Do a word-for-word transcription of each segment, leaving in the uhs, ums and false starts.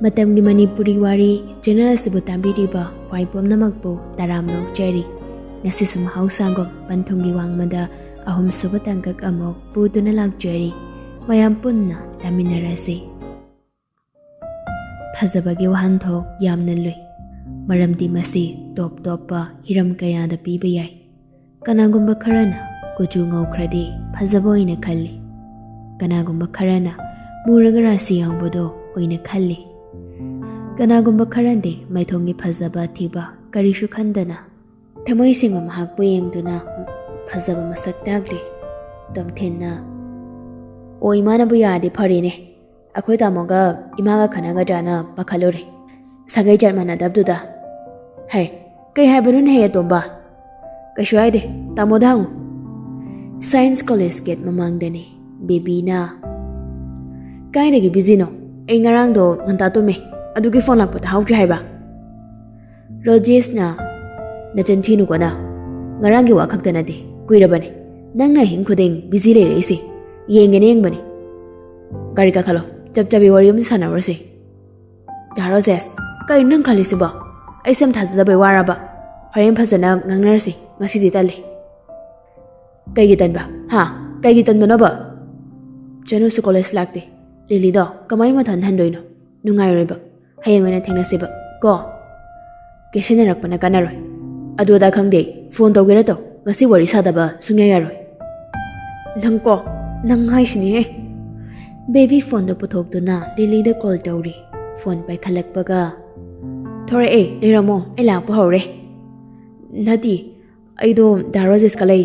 ꯃꯇꯝꯒꯤ ꯃꯅꯤꯄꯨꯔꯤ ꯋꯥꯔꯤ ꯆꯦꯅꯦꯜ ꯑꯁꯤꯕꯨ ꯇꯥꯕꯤꯔꯤꯕ ꯈ꯭ꯋꯥꯏ ꯄꯨꯝꯅꯃꯛꯄꯨ ꯇꯔꯥꯝꯅ ꯑꯣꯛꯆꯔꯤ꯫ ꯉꯁꯤꯁꯨ ꯃꯍꯧꯁꯥꯒꯨꯝ ꯄꯟꯊꯨꯡꯒꯤ ꯋꯥꯡꯃꯗ ꯑꯍꯨꯝꯁꯨꯕ ꯇꯥꯡꯀꯛ ꯑꯃꯨꯛ ꯄꯨꯗꯨꯅ ꯂꯥꯛꯆꯔꯤ꯫ ꯃꯌꯥꯝ ꯄꯨꯟꯅ ꯇꯥꯃꯤꯟꯅꯔꯁꯤ꯫ ꯐꯖꯕꯒꯤ ꯋꯥꯍꯟꯊꯣꯛ ꯌꯥꯝꯅ ꯂꯨꯏ, ꯃꯔꯝꯗꯤ ꯃꯁꯤ ꯇꯣꯞ ꯇꯣꯞꯄ ꯍꯤꯔꯝ ꯀꯌꯥꯗ ꯄꯤꯕ ꯌꯥꯏ꯫ ꯀꯅꯥꯒꯨꯝꯕ ꯈꯔꯅ ꯀꯨꯆꯨ ꯉꯧꯈ꯭ꯔꯗꯤ ꯐꯖꯕ ꯑꯣꯏꯅ ꯈꯜꯂꯤ, ꯀꯅꯥꯒꯨꯝꯕ ꯈꯔꯅ ꯃꯨꯔꯒ ꯔꯥꯁꯤ ꯌꯥꯎꯕꯗꯣ ꯑꯣꯏꯅ ꯈꯜꯂꯤ, ꯀꯅꯥꯒꯨꯝꯕ ꯈꯔꯗꯤ ꯃꯥꯏꯊꯣꯡꯒꯤ ꯐꯖꯕ ꯊꯤꯕ ꯀꯔꯤꯁꯨ ꯈꯟꯗꯅ ꯊꯃꯣꯏ ꯁꯦꯡꯕ ꯃꯍꯥꯛꯄꯨ ꯌꯦꯡꯗꯨꯅ ꯐꯖꯕ ꯃꯁꯛ ꯇꯥꯛꯂꯤ꯫ ꯇꯣꯝꯊꯤꯟꯅ, "ꯑꯣ, ꯏꯃꯥꯅꯕꯨ ꯌꯥꯔꯗꯤ ꯐꯔꯦꯅꯦ꯫ ꯑꯩꯈꯣꯏ ꯇꯥꯃꯣꯒ ꯏꯃꯥꯒ ꯈꯟꯅꯒꯗ꯭ꯔꯥꯅ ꯄꯥꯈꯠꯂꯨꯔꯦ꯫ ꯁꯥꯒꯩ ꯖꯥꯠ ꯃꯥꯟꯅꯗꯕꯗꯨꯗ꯫ ꯍꯩ, ꯀꯩ ꯍꯥꯏꯕꯅꯣꯅꯦ ꯍꯦ ꯑꯇꯣꯝꯕ? ꯀꯩꯁꯨ ꯍꯥꯏꯗꯦ, ꯇꯥꯃꯣꯗ ꯍꯪꯉꯨ꯫" ꯁꯥꯏꯟꯁ ꯀꯣꯂꯦꯖ ꯒꯦꯠ ꯃꯃꯥꯡꯗꯅꯤ ꯕꯦꯕꯤꯅ꯫ "ꯀꯥꯏꯗꯒꯤ ꯕꯤꯖꯤꯅꯣ? ꯑꯩ ꯉꯔꯥꯡꯗꯣ ꯉꯟꯇꯥ ꯇꯨꯝꯃꯦ, ꯑꯗꯨꯒꯤ ꯐꯣꯟ ꯂꯥꯛꯄ ꯇꯥꯍꯧꯗ꯭ꯔꯦ ꯍꯥꯏꯕ꯫" ꯔꯣꯖꯦꯁꯅ, "ꯅꯆꯤꯟ ꯊꯤꯅꯨꯀꯣ ꯅꯪ꯫ ꯉꯔꯥꯡꯒꯤ ꯋꯥ ꯈꯛꯇ ꯅꯠꯇꯦ, ꯀꯨꯏꯔꯕꯅꯤ ꯅꯪꯅ ꯑꯍꯤꯡ ꯈꯨꯗꯤꯡ ꯕꯤꯖꯤ ꯂꯩꯔꯛꯏꯁꯦ꯫ ꯌꯦꯡꯒꯦꯅ ꯌꯦꯡꯕꯅꯤ꯫ ꯒꯥꯔꯤ ꯀꯥꯈꯠꯂꯣ, ꯆꯞ ꯆꯥꯕꯤ ꯋꯥꯔꯤ ꯑꯃ ꯁꯥꯟꯅꯔꯨꯔꯁꯦ꯫" "ꯗꯥ ꯔꯣꯖꯦꯁ, ꯀꯩꯅꯣ ꯅꯪ ꯈꯜꯂꯤꯁꯤꯕꯣ? ꯑꯩ ꯁꯦꯝ ꯊꯥꯖꯗꯕꯩ ꯋꯥꯔꯕ? ꯍꯣꯔꯦꯟ ꯐꯖꯅ ꯉꯥꯡꯅꯔꯁꯤ, ꯉꯁꯤꯗꯤ ꯇꯜꯂꯦ꯫" "ꯀꯩꯒꯤ ꯇꯟꯕ? ꯍꯥ? ꯀꯩꯒꯤ ꯇꯟꯕꯅꯣꯕ?" "ꯆꯅꯨꯁꯨ ꯀꯣꯂꯦꯖ ꯂꯥꯛꯇꯦ꯫ ꯂꯤꯂꯤꯗꯣ ꯀꯃꯥꯏꯅ ꯃꯊꯟ ꯍꯟꯗꯣꯏꯅꯣ? ꯅꯨꯡꯉꯥꯏꯔꯣꯏꯕ꯫ ꯍꯌꯦꯡ ꯑꯣꯏꯅ ꯊꯦꯡꯅꯁꯦꯕ ꯀꯣ꯫ ꯀꯦꯁꯤꯟꯅꯔꯛꯄꯅ ꯀꯥꯟꯅꯔꯣꯏ꯫ ꯑꯗꯨ ꯑꯗꯥ ꯈꯪꯗꯦ, ꯐꯣꯟ ꯇꯧꯒꯦꯔꯥ ꯇꯧ, ꯉꯁꯤ ꯋꯥꯔꯤ ꯁꯥꯗꯕ ꯁꯨꯡꯌꯥ ꯌꯥꯔꯣꯏ꯫" "ꯅꯪ ꯀꯣ, ꯅꯪ ꯍꯥꯏꯁꯤꯅꯤꯍꯦ꯫" ꯕꯦꯕꯤ ꯐꯣꯟꯗꯣ ꯄꯨꯊꯣꯛꯇꯨꯅ ꯂꯤꯂꯤꯗ ꯀꯣꯜ ꯇꯧꯔꯤ꯫ ꯐꯣꯟ ꯄꯥꯏꯈꯠꯂꯛꯄꯒ, "ꯊꯣꯔꯛꯑꯦ, ꯂꯩꯔꯝꯃꯣ, ꯑꯩ ꯂꯥꯛꯄ ꯍꯧꯔꯦ꯫" "ꯅꯠꯇꯦ, ꯑꯩꯗꯣ ꯗꯥ ꯔꯣꯖꯦꯁꯀ ꯂꯩ꯫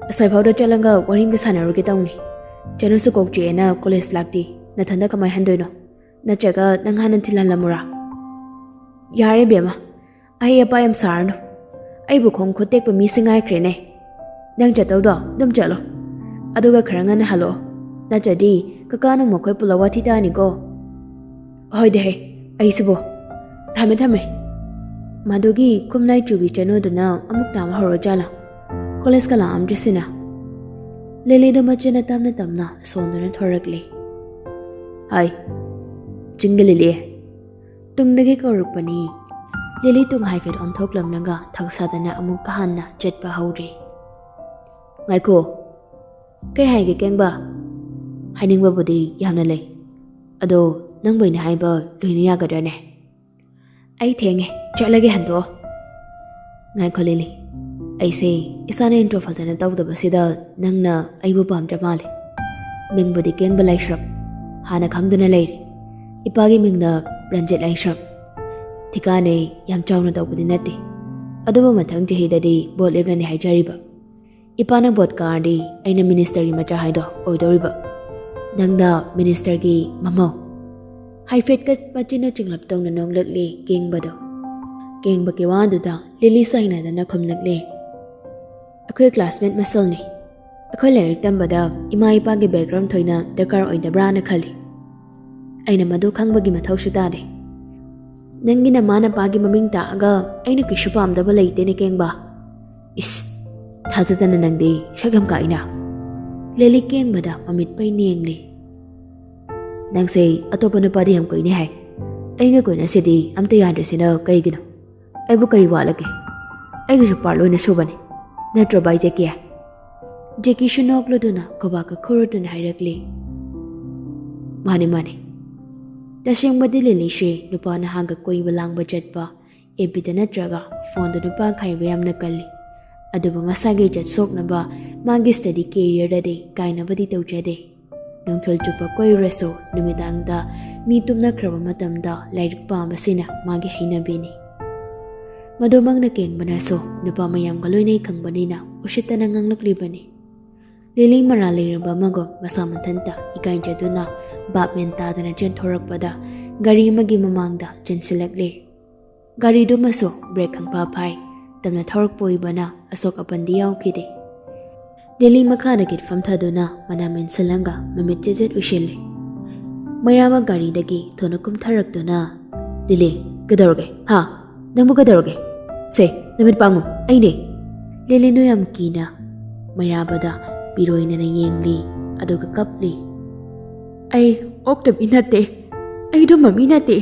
ꯑꯁ꯭ꯋꯥꯏꯐꯥꯎꯗ ꯆꯠꯂꯒ ꯋꯥꯔꯤ ꯑꯝꯇ ꯁꯥꯟꯅꯔꯨꯒꯦ ꯇꯧꯅꯤ꯫ ꯆꯅꯨꯁꯨ ꯀꯧꯗ꯭ꯔꯤꯑꯅ ꯀꯣꯂꯦꯖ ꯂꯥꯛꯇꯦ꯫ ꯅꯊꯟꯗ ꯀꯃꯥꯏꯅ ꯍꯟꯗꯣꯏꯅꯣ? ꯅꯠꯇ꯭ꯔꯒ ꯅꯪ ꯍꯥꯟꯅ ꯊꯤꯜꯍꯜꯂꯝꯃꯨꯔꯥ?" "ꯌꯥꯔꯦ ꯕꯦꯝꯃ, ꯑꯍꯩ ꯑꯄꯥ ꯌꯥꯝ ꯁꯥꯔꯅꯨ꯫ ꯑꯩꯕꯨ ꯈꯣꯡ ꯈꯨꯠ ꯇꯦꯛꯄ ꯃꯤꯁꯤ ꯉꯥꯏꯈ꯭ꯔꯦꯅꯦ꯫ ꯅꯪ ꯆꯠꯇꯧꯗꯣ ꯑꯗꯨꯝ ꯆꯠꯂꯣ꯫ ꯑꯗꯨꯒ ꯈꯔ ꯉꯟꯅ ꯍꯜꯂꯛꯑꯣ꯫ ꯅꯠꯇ꯭ꯔꯗꯤ ꯀꯀꯥꯅ ꯃꯈꯣꯏ ꯄꯨꯂꯞ ꯋꯥꯊꯤ ꯇꯥꯅꯤꯀꯣ꯫" "ꯍꯣꯏꯗ ꯍꯦ, ꯑꯩꯁꯤꯕꯨ꯫ ꯊꯝꯃꯦ, ꯊꯝꯃꯦ꯫" ꯃꯗꯨꯒꯤ ꯈꯨꯝꯂꯥꯏ ꯆꯨꯕꯤ ꯆꯅꯨꯗꯨꯅ ꯑꯃꯨꯛ ꯅꯥꯕ ꯍꯧꯔꯖꯥꯠꯂꯥ? ꯀꯣꯂꯦꯖꯀ ꯂꯥꯛꯑꯝꯗ꯭ꯔꯤꯁꯤꯅ꯫ ꯂꯤꯂꯤꯗꯣ ꯃꯆꯤꯟꯅ ꯇꯞꯅ ꯇꯞꯅ ꯁꯣꯟꯗꯨꯅ ꯊꯣꯔꯛꯂꯤ꯫ "ꯍꯥꯏ, ꯆꯤꯡꯒꯤ ꯂꯤꯂꯤ, ꯇꯨꯡꯗꯒꯤ ꯀꯧꯔꯛꯄꯅꯤ꯫ ꯂꯤꯂꯤ ꯇꯨꯡ ꯍꯥꯏꯐꯦꯠ ꯑꯣꯟꯊꯣꯛꯂꯝꯂꯒ ꯊꯧꯁꯥꯗꯅ ꯑꯃꯨꯛꯀ ꯍꯟꯅ ꯆꯠꯄ ꯍꯧꯔꯦ꯫ "ꯉꯥꯏꯈꯣ, ꯀꯩ ꯍꯥꯏꯒꯦ ꯀꯦꯡꯕ?" "ꯍꯥꯏꯅꯤꯡꯕꯕꯨꯗꯤ ꯌꯥꯝꯅ ꯂꯩ, ꯑꯗꯣ ꯅꯪꯕꯨ ꯑꯩꯅ ꯍꯥꯏꯕ ꯂꯣꯏꯅ ꯌꯥꯒꯗ꯭ꯔꯅꯦ?" "ꯑꯩ ꯊꯦꯡꯉꯦ, ꯆꯠꯂꯒꯦ, ꯍꯟꯗꯣꯛꯑꯣ꯫" "ꯉꯥꯏꯈꯣ ꯂꯤꯂꯤ, ꯑꯩꯁꯦ ꯏꯁꯥꯅ intro ꯐꯖꯅ ꯇꯧꯗꯕꯁꯤꯗ ꯅꯪꯅ ꯑꯩꯕꯨ ꯄꯥꯝꯗ꯭ꯔ ꯃꯥꯜꯂꯦ꯫ ꯃꯤꯡꯕꯨꯗꯤ ꯀꯦꯡꯕ ꯂꯥꯏꯁ꯭ꯔꯝ, ꯍꯥꯟꯅ ꯈꯪꯗꯨꯅ ꯂꯩꯔꯦ꯫ ꯏꯄꯥꯒꯤ ꯃꯤꯡꯅ ꯔꯟꯖꯤꯠ ꯂꯥꯏꯁ꯭ꯔꯝ꯫ ꯊꯤꯀꯥꯅꯦ, ꯌꯥꯝ ꯆꯥꯎꯅ ꯇꯧꯕꯗꯤ ꯅꯠꯇꯦ, ꯑꯗꯨꯕꯨ ꯃꯊꯪ ꯆꯍꯤꯗꯗꯤ ꯚꯣꯠ ꯂꯦꯞꯂꯅꯤ ꯍꯥꯏꯖꯔꯤꯕ꯫ ꯏꯄꯥꯅ ꯚꯣꯠ ꯀꯥꯔꯗꯤ ꯑꯩꯅ ministerꯒꯤ ꯃꯆꯥ ꯍꯥꯏꯗꯣ ꯑꯣꯏꯗꯧꯔꯤꯕ꯫ ꯅꯪꯅ ministerꯒꯤ ꯃꯃꯧ꯫" ꯍꯥꯏꯐꯦꯠꯀ ꯃꯆꯤꯟꯅ ꯆꯤꯡꯂꯞ ꯇꯧꯅ ꯅꯣꯡꯂꯛꯂꯤ ꯀꯦꯡꯕꯗꯣ꯫ ꯀꯦꯡꯕꯒꯤ ꯋꯥꯗꯨꯗ ꯂꯤꯂꯤ ꯁꯥꯏꯅꯗꯅ ꯈꯨꯝꯂꯛꯂꯦ꯫ "ꯑꯩꯈꯣꯏ classmate ꯃꯁꯦꯜꯅꯤ꯫ ꯑꯩꯈꯣꯏ ꯂꯥꯏꯔꯤꯛ ꯇꯝꯕꯗ ꯏꯃꯥ ꯏꯄꯥꯒꯤ background ꯊꯣꯏꯅ ꯗꯔꯀꯥꯔ ꯑꯣꯏꯗꯕ꯭ꯔꯥꯅ ꯈꯜꯂꯤ꯫ ꯑꯩꯅ ꯃꯗꯨ ꯈꯪꯕꯒꯤ ꯃꯊꯧꯁꯨ ꯇꯥꯗꯦ꯫ ꯅꯪꯒꯤ ꯅꯃꯥ ꯅꯄꯥꯒꯤ ꯃꯃꯤꯡ ꯇꯥꯛꯑꯒ ꯑꯩꯅ ꯀꯩꯁꯨ ꯄꯥꯝꯗꯕ ꯂꯩꯇꯦꯅꯦ ꯀꯦꯡꯕ꯫" "ꯏꯁ, ꯊꯥꯖꯗꯅ ꯅꯪꯗꯤ ꯁꯛ ꯌꯥꯝ ꯀꯥꯛꯏꯅ꯫" ꯂꯤꯂꯤ ꯀꯦꯡꯕꯗ ꯃꯃꯤꯠ ꯄꯩꯅ ꯌꯦꯡꯂꯤ꯫ "ꯅꯪꯁꯦ ꯑꯇꯣꯞꯄ ꯅꯨꯄꯥꯗꯤ ꯌꯥꯝ ꯀꯣꯏꯅꯤ ꯍꯥꯏ꯫ ꯑꯩꯒ ꯀꯣꯏꯅꯁꯤꯗꯤ ꯑꯝꯇ ꯌꯥꯗ꯭ꯔꯤꯁꯤꯅ ꯀꯩꯒꯤꯅꯣ? ꯑꯩꯕꯨ ꯀꯔꯤ ꯋꯥꯠꯂꯒꯦ? ꯑꯩꯒꯤꯁꯨ part ꯂꯣꯏꯅ ꯁꯨꯕꯅꯤ꯫ ꯅꯠꯇ꯭ꯔꯣ ꯚꯥꯏ ꯖꯦꯀꯤ?" ꯖꯦꯀꯤꯁꯨ ꯅꯣꯛꯂꯗꯨꯅ ꯈꯨꯕꯥꯛꯀ ꯈꯨꯔꯗꯨꯅ ꯍꯥꯏꯔꯛꯂꯤ꯫ "ꯃꯥꯅꯤ, ꯃꯥꯅꯤ꯫ ꯇꯁꯦꯡꯕꯗꯤ ꯂꯤꯂꯤꯁꯦ ꯅꯨꯄꯥ ꯅꯍꯥꯒ ꯀꯣꯏꯕ ꯂꯥꯡꯕ ꯆꯠꯄ, FBꯗ ꯅꯠꯇ꯭ꯔꯒ phoneꯗ ꯅꯨꯄꯥ ꯈꯥꯏꯕ ꯌꯥꯝꯅ ꯀꯜꯂꯤ꯫ ꯑꯗꯨꯕꯨ ꯃꯁꯥꯒꯤ ꯏꯖꯠ ꯁꯣꯛꯅꯕ ꯃꯥꯒꯤ study careerꯗꯗꯤ ꯀꯥꯏꯅꯕꯗꯤ ꯇꯧꯖꯗꯦ꯫ ꯅꯨꯡꯊꯤꯜ ꯆꯨꯞꯄ ꯀꯣꯏꯔꯁꯨ ꯅꯨꯃꯤꯗꯥꯡꯗ ꯃꯤ ꯇꯨꯝꯅꯈ꯭ꯔꯕ ꯃꯇꯝꯗ ꯂꯥꯏꯔꯤꯛ ꯄꯥꯕꯁꯤꯅ ꯃꯥꯒꯤ ꯍꯩꯅꯕꯤꯅꯤ꯫" ꯃꯗꯨꯃꯛꯅ ꯀꯦꯡꯕꯅꯁꯨ ꯅꯨꯄꯥ ꯃꯌꯥꯝꯒ ꯂꯣꯏꯅꯩ ꯈꯪꯕꯅꯤꯅ ꯎꯁꯤꯠꯇꯅ ꯉꯥꯡꯂꯛꯂꯤꯕꯅꯤ꯫ ꯂꯤꯂꯤ ꯃꯔꯥꯜ ꯂꯩꯔꯕ ꯑꯃꯒꯨꯝ ꯃꯁꯥ ꯃꯊꯟꯇ ꯏꯀꯥꯏꯖꯗꯨꯅ ꯚꯥꯞ ꯃꯦꯟ ꯇꯥꯗꯅ ꯆꯦꯟꯊꯣꯔꯛꯄꯗ ꯒꯥꯔꯤ ꯑꯃꯒꯤ ꯃꯃꯥꯡꯗ ꯆꯦꯟꯁꯤꯜꯂꯛꯂꯦ꯫ ꯒꯥꯔꯤꯗꯨꯃꯁꯨ brake ꯈꯪꯐꯥ ꯐꯥꯏ꯫ ꯇꯞꯅ ꯊꯧꯔꯛꯄ ꯑꯣꯏꯕꯅ ꯑꯁꯣꯛ ꯑꯄꯟꯗꯤ ꯌꯥꯎꯈꯤꯗꯦ꯫ ꯂꯤꯂꯤ ꯃꯈꯥꯗꯒꯤ ꯐꯝꯊꯗꯨꯅ ꯃꯅꯥ ꯃꯦꯟꯁꯤꯜꯂꯒ ꯃꯃꯤꯠ ꯆꯦꯖꯦꯠ ꯎꯏꯁꯤꯜꯂꯦ꯫ ꯃꯩꯔꯥꯕ ꯒꯥꯔꯤꯗꯒꯤ ꯊꯨꯅ ꯀꯨꯝꯊꯔꯛꯇꯨꯅ, "ꯂꯤꯂꯤ, ꯀꯩꯗꯧꯔꯒꯦ? ꯍꯥ? ꯅꯪꯕꯨ ꯀꯩꯗꯧꯔꯒꯦ? ꯁꯦ, ꯅꯃꯤꯠ ꯄꯥꯡꯉꯨ, ꯑꯩꯅꯦ!" ꯂꯤꯂꯤꯅꯨ ꯌꯥꯝ ꯀꯤꯅ ꯃꯩꯔꯥꯕꯗ ꯄꯤꯔꯣꯏꯅꯅ ꯌꯦꯡꯂꯤ, ꯑꯗꯨꯒ ꯀꯞꯂꯤ꯫ "ꯑꯩ ꯑꯣꯛꯇ ꯃꯤ ꯅꯠꯇꯦ꯫ ꯑꯩ ꯑꯗꯨꯝꯕ ꯃꯤ ꯅꯠꯇꯦ꯫"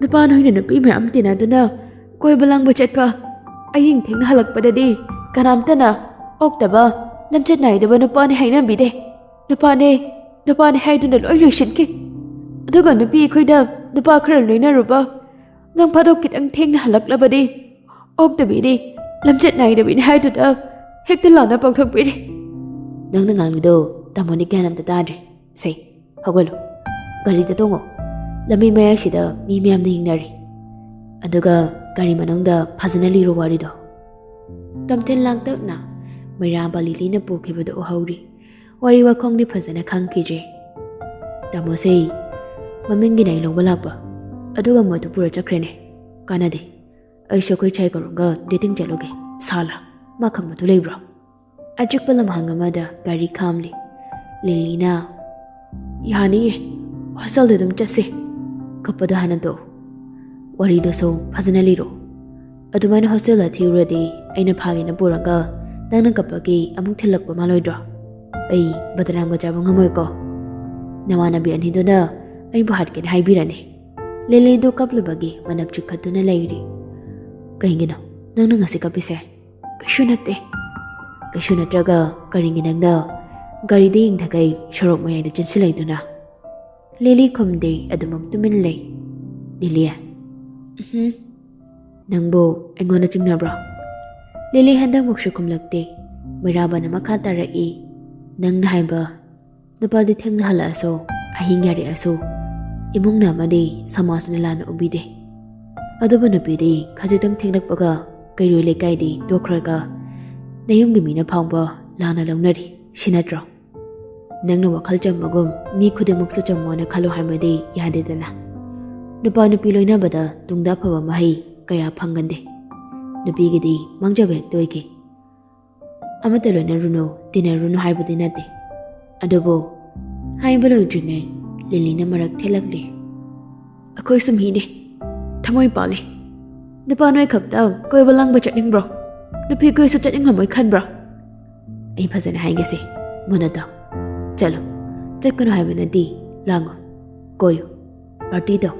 ꯅꯨꯄꯥ ꯅꯣꯏꯅ ꯅꯨꯄꯤ ꯃꯌꯥꯝ ꯇꯤꯟꯅꯗꯨꯅ ꯀꯣꯏꯕ ꯂꯥꯡꯕ ꯆꯠꯄ, ꯑꯍꯤꯡ ꯊꯦꯡꯅ ꯍꯜꯂꯛꯄꯗꯗꯤ ꯀꯅꯥꯝꯇꯅ ꯑꯣꯛꯇꯕ, ꯂꯝꯆꯠ ꯅꯥꯏꯗꯕ ꯅꯨꯄꯥꯅꯤ ꯍꯥꯏꯅꯕꯤꯗꯦ꯫ ꯅꯨꯄꯥꯅꯦ, ꯅꯨꯄꯥꯅꯦ ꯍꯥꯏꯗꯨꯅ ꯂꯣꯏ ꯂꯣꯏꯁꯤꯟꯈꯤ꯫ ꯑꯗꯨꯒ ꯅꯨꯄꯤ ꯑꯩꯈꯣꯏꯅ ꯅꯨꯄꯥ ꯈꯔ ꯂꯣꯏꯅꯔꯨꯕ, ꯅꯣꯡ ꯐꯥꯗꯣꯛ ꯈꯤꯇꯪ ꯊꯦꯡꯅ ꯍꯜꯂꯛꯂꯕꯗꯤ ꯑꯣꯛꯇꯕꯤꯅꯤ, ꯂꯝꯆꯠ ꯅꯥꯏꯗꯕꯤꯅꯤ ꯍꯥꯏꯗꯨꯅ ꯍꯦꯛꯇ ꯂꯥꯟꯅ ꯄꯥꯡꯊꯣꯛꯄꯤꯔꯤ꯫ ꯅꯪꯅ ꯉꯥꯡꯂꯤꯗꯣ ꯇꯥꯃꯣꯅ ꯒ꯭ꯌꯥꯟ ꯑꯝꯇ ꯇꯥꯗ꯭ꯔꯦ꯫ ꯁꯦ, ꯍꯧꯒꯠꯂꯣ, ꯒꯥꯔꯤꯗ ꯇꯣꯡꯉꯣ꯫ ꯂꯝꯕꯤ ꯃꯌꯥꯏꯁꯤꯗ ꯃꯤ ꯃꯌꯥꯝꯅ ꯌꯦꯡꯅꯔꯤ꯫ ꯑꯗꯨꯒ ꯒꯥꯔꯤ ꯃꯅꯨꯡꯗ ꯐꯖꯅ ꯂꯤꯔꯣ ꯋꯥꯔꯤꯗꯣ꯫ ꯇꯝꯊꯤꯟ ꯂꯥꯡꯇꯛꯅ ꯃꯩꯔꯥꯕ ꯂꯤꯂꯤꯅ ꯄꯨꯈꯤꯕꯗꯨ ꯎꯍꯧꯔꯤ꯫ ꯋꯥꯔꯤ ꯋꯥꯈꯣꯡꯗꯤ ꯐꯖꯅ ꯈꯪꯈꯤꯗ꯭ꯔꯦ꯫ ꯇꯥꯃꯣꯁꯦ ꯃꯃꯤꯡꯒꯤꯅꯦ ꯑꯩ ꯂꯧꯕ ꯂꯥꯛꯄ, ꯑꯗꯨꯒ ꯃꯗꯨ ꯄꯨꯔ ꯆꯠꯈ꯭ꯔꯦꯅꯦ꯫ ꯀꯥꯟꯅꯗꯦ, ꯑꯩꯁꯨ ꯑꯩꯈꯣꯏ ꯁꯥꯏ ꯀꯧꯔꯨꯝꯒ dating ꯆꯠꯂꯨꯒꯦ꯫ ꯁꯥꯂꯥ, ꯃꯥ ꯈꯪꯕꯗꯨ ꯂꯩꯕ꯭ꯔꯣ? ꯑꯆꯤꯛꯄ ꯂꯝꯍꯥꯡ ꯑꯃꯗ ꯒꯥꯔꯤ ꯈꯥꯝꯂꯤ꯫ ꯂꯤꯂꯤꯅ, "ꯌꯥꯅꯤꯌꯦ, ꯍꯣꯁꯇꯦꯜꯗ ꯑꯗꯨꯝ ꯆꯠꯁꯦ꯫ ꯀꯞꯄꯗꯣ ꯍꯥꯟꯅ ꯇꯣꯛꯎ꯫ ꯋꯥꯔꯤꯗꯨꯁꯨ ꯐꯖꯅ ꯂꯤꯔꯣ꯫ ꯑꯗꯨꯃꯥꯏꯅ ꯍꯣꯁꯇꯦꯜꯗ ꯊꯤꯔꯨꯔꯗꯤ ꯑꯩꯅ ꯐꯥꯒꯦꯅ ꯄꯨꯔꯒ ꯅꯪꯅ ꯀꯞꯄꯒꯤ ꯑꯃꯨꯛ ꯊꯤꯜꯂꯛꯄ ꯃꯥꯜꯂꯣꯏꯗ꯭ꯔꯣ? ꯑꯩ ꯕꯗꯅꯥꯝꯒ ꯆꯥꯕ ꯉꯝꯃꯣꯏꯀꯣ꯫ ꯅꯃꯥꯟꯅꯕꯤ ꯑꯅꯤꯗꯨꯅ ꯑꯩꯕꯨ ꯍꯥꯠꯀꯦꯅ ꯍꯥꯏꯕꯤꯔꯅꯤ꯫" ꯂꯤꯂꯤꯗꯨ ꯀꯞꯂꯨꯕꯒꯤ ꯃꯅꯞ ꯆꯤꯡꯈꯠꯇꯨꯅ ꯂꯩꯔꯤ꯫ "ꯀꯩꯒꯤꯅꯣ ꯅꯪꯅ ꯉꯁꯤ ꯀꯞꯄꯤꯁꯦ? ꯀꯩꯁꯨ ꯅꯠꯇꯦ꯫" "ꯀꯩꯁꯨ ꯅꯠꯇ꯭ꯔꯒ ꯀꯔꯤꯒꯤ ꯅꯪꯅ ꯒꯥꯔꯤꯗ ꯌꯦꯡꯊꯈꯩ ꯁꯣꯔꯣꯛ ꯃꯌꯥꯏꯗ ꯆꯦꯟꯁꯤꯜꯂꯛꯏꯗꯨꯅ?" ꯂꯤꯂꯤ ꯈꯨꯝꯗꯦ, ꯑꯗꯨꯃꯛ ꯇꯨꯃꯤꯟ ꯂꯩ꯫ "ꯂꯤꯂꯤ, ꯎꯝꯍꯨꯝ, ꯅꯪꯕꯨ ꯑꯩꯉꯣꯟꯗ ꯆꯤꯡꯅꯕ꯭ꯔꯣ?" ꯂꯤꯂꯤ ꯍꯟꯗꯛꯃꯨꯛꯁꯨ ꯈꯨꯝꯂꯛꯇꯦ꯫ ꯃꯩꯔꯥꯕꯅ ꯃꯈꯥ ꯇꯥꯔꯛꯏ, "ꯅꯪꯅ ꯍꯥꯏꯕ ꯅꯨꯄꯥꯗꯤ ꯊꯦꯡꯅ ꯍꯜꯂꯛꯑꯁꯨ, ꯑꯍꯤꯡ ꯌꯥꯔꯛꯑꯁꯨ, ꯏꯃꯨꯡꯅ ꯑꯃꯗꯤ ꯁꯃꯥꯖꯅ ꯂꯥꯟꯅ ꯎꯕꯤꯗꯦ꯫ ꯑꯗꯨꯕꯨ ꯅꯨꯄꯤꯗꯤ ꯈꯖꯤꯛꯇꯪ ꯊꯦꯡꯂꯛꯄꯒ ꯀꯩꯔꯣꯏ ꯂꯩꯀꯥꯏꯗꯤ ꯇꯣꯛꯈ꯭ꯔꯒ ꯅꯌꯨꯝꯒꯤ ꯃꯤꯅ ꯐꯥꯎꯕ ꯂꯥꯟꯅ ꯂꯧꯅꯔꯤ, ꯁꯤ ꯅꯠꯇ꯭ꯔꯣ? ꯅꯪꯅ ꯋꯥꯈꯜ ꯆꯝꯕꯒꯨꯝ ꯃꯤ ꯈꯨꯗꯤꯡꯃꯛꯁꯨ ꯆꯝꯃꯣꯅ ꯈꯜꯂꯣ ꯍꯥꯏꯕꯗꯤ ꯌꯥꯗꯦꯗꯅ꯫ ꯅꯨꯄꯥ ꯅꯨꯄꯤ ꯂꯣꯏꯅꯕꯗ ꯇꯨꯡꯗ ꯑꯐꯕ ꯃꯍꯩ ꯀꯌꯥ ꯐꯪꯒꯟꯗꯦ꯫ ꯅꯨꯄꯤꯒꯤꯗꯤ ꯃꯥꯡꯖꯕ ꯍꯦꯛꯇ ꯑꯣꯏꯈꯤ꯫ ꯑꯃꯠꯇ ꯂꯣꯏꯅꯔꯨꯅꯨ, ꯇꯤꯟꯅꯔꯨꯅꯨ ꯍꯥꯏꯕꯗꯤ ꯅꯠꯇꯦ꯫ ꯑꯗꯨꯕꯨ ꯍꯥꯏꯕ ꯂꯣꯏꯗ꯭ꯔꯤꯉꯩ ꯂꯤꯂꯤꯅ ꯃꯔꯛ ꯊꯦꯜꯂꯛꯂꯦ꯫ ꯑꯩꯈꯣꯏꯁꯨ ꯃꯤꯅꯤ, ꯊꯃꯣꯏ ꯄꯥꯜꯂꯤ꯫ ꯅꯨꯄꯥ ꯅꯣꯏ ꯈꯛꯇ ꯀꯣꯏꯕ ꯂꯥꯡꯕ ꯆꯠꯅꯤꯡꯕ꯭ꯔꯣ? ꯅꯨꯄꯤ ꯀꯣꯏꯁꯨ ꯆꯠꯅꯤꯡꯂꯝꯃꯣꯏ ꯈꯟꯕ꯭ꯔꯣ?" "ꯑꯩ ꯐꯖꯅ ꯍꯥꯏꯒꯦꯁꯦ, ꯃꯨꯟꯅ ꯇꯥꯎ꯫ ꯆꯠꯂꯣ, ꯆꯠꯀꯅꯨ ꯍꯥꯏꯕ ꯅꯠꯇꯦ, ꯂꯥꯡꯉꯣ, ꯀꯣꯏꯌꯨ, ꯄꯥꯔꯇꯤ ꯇꯧ꯫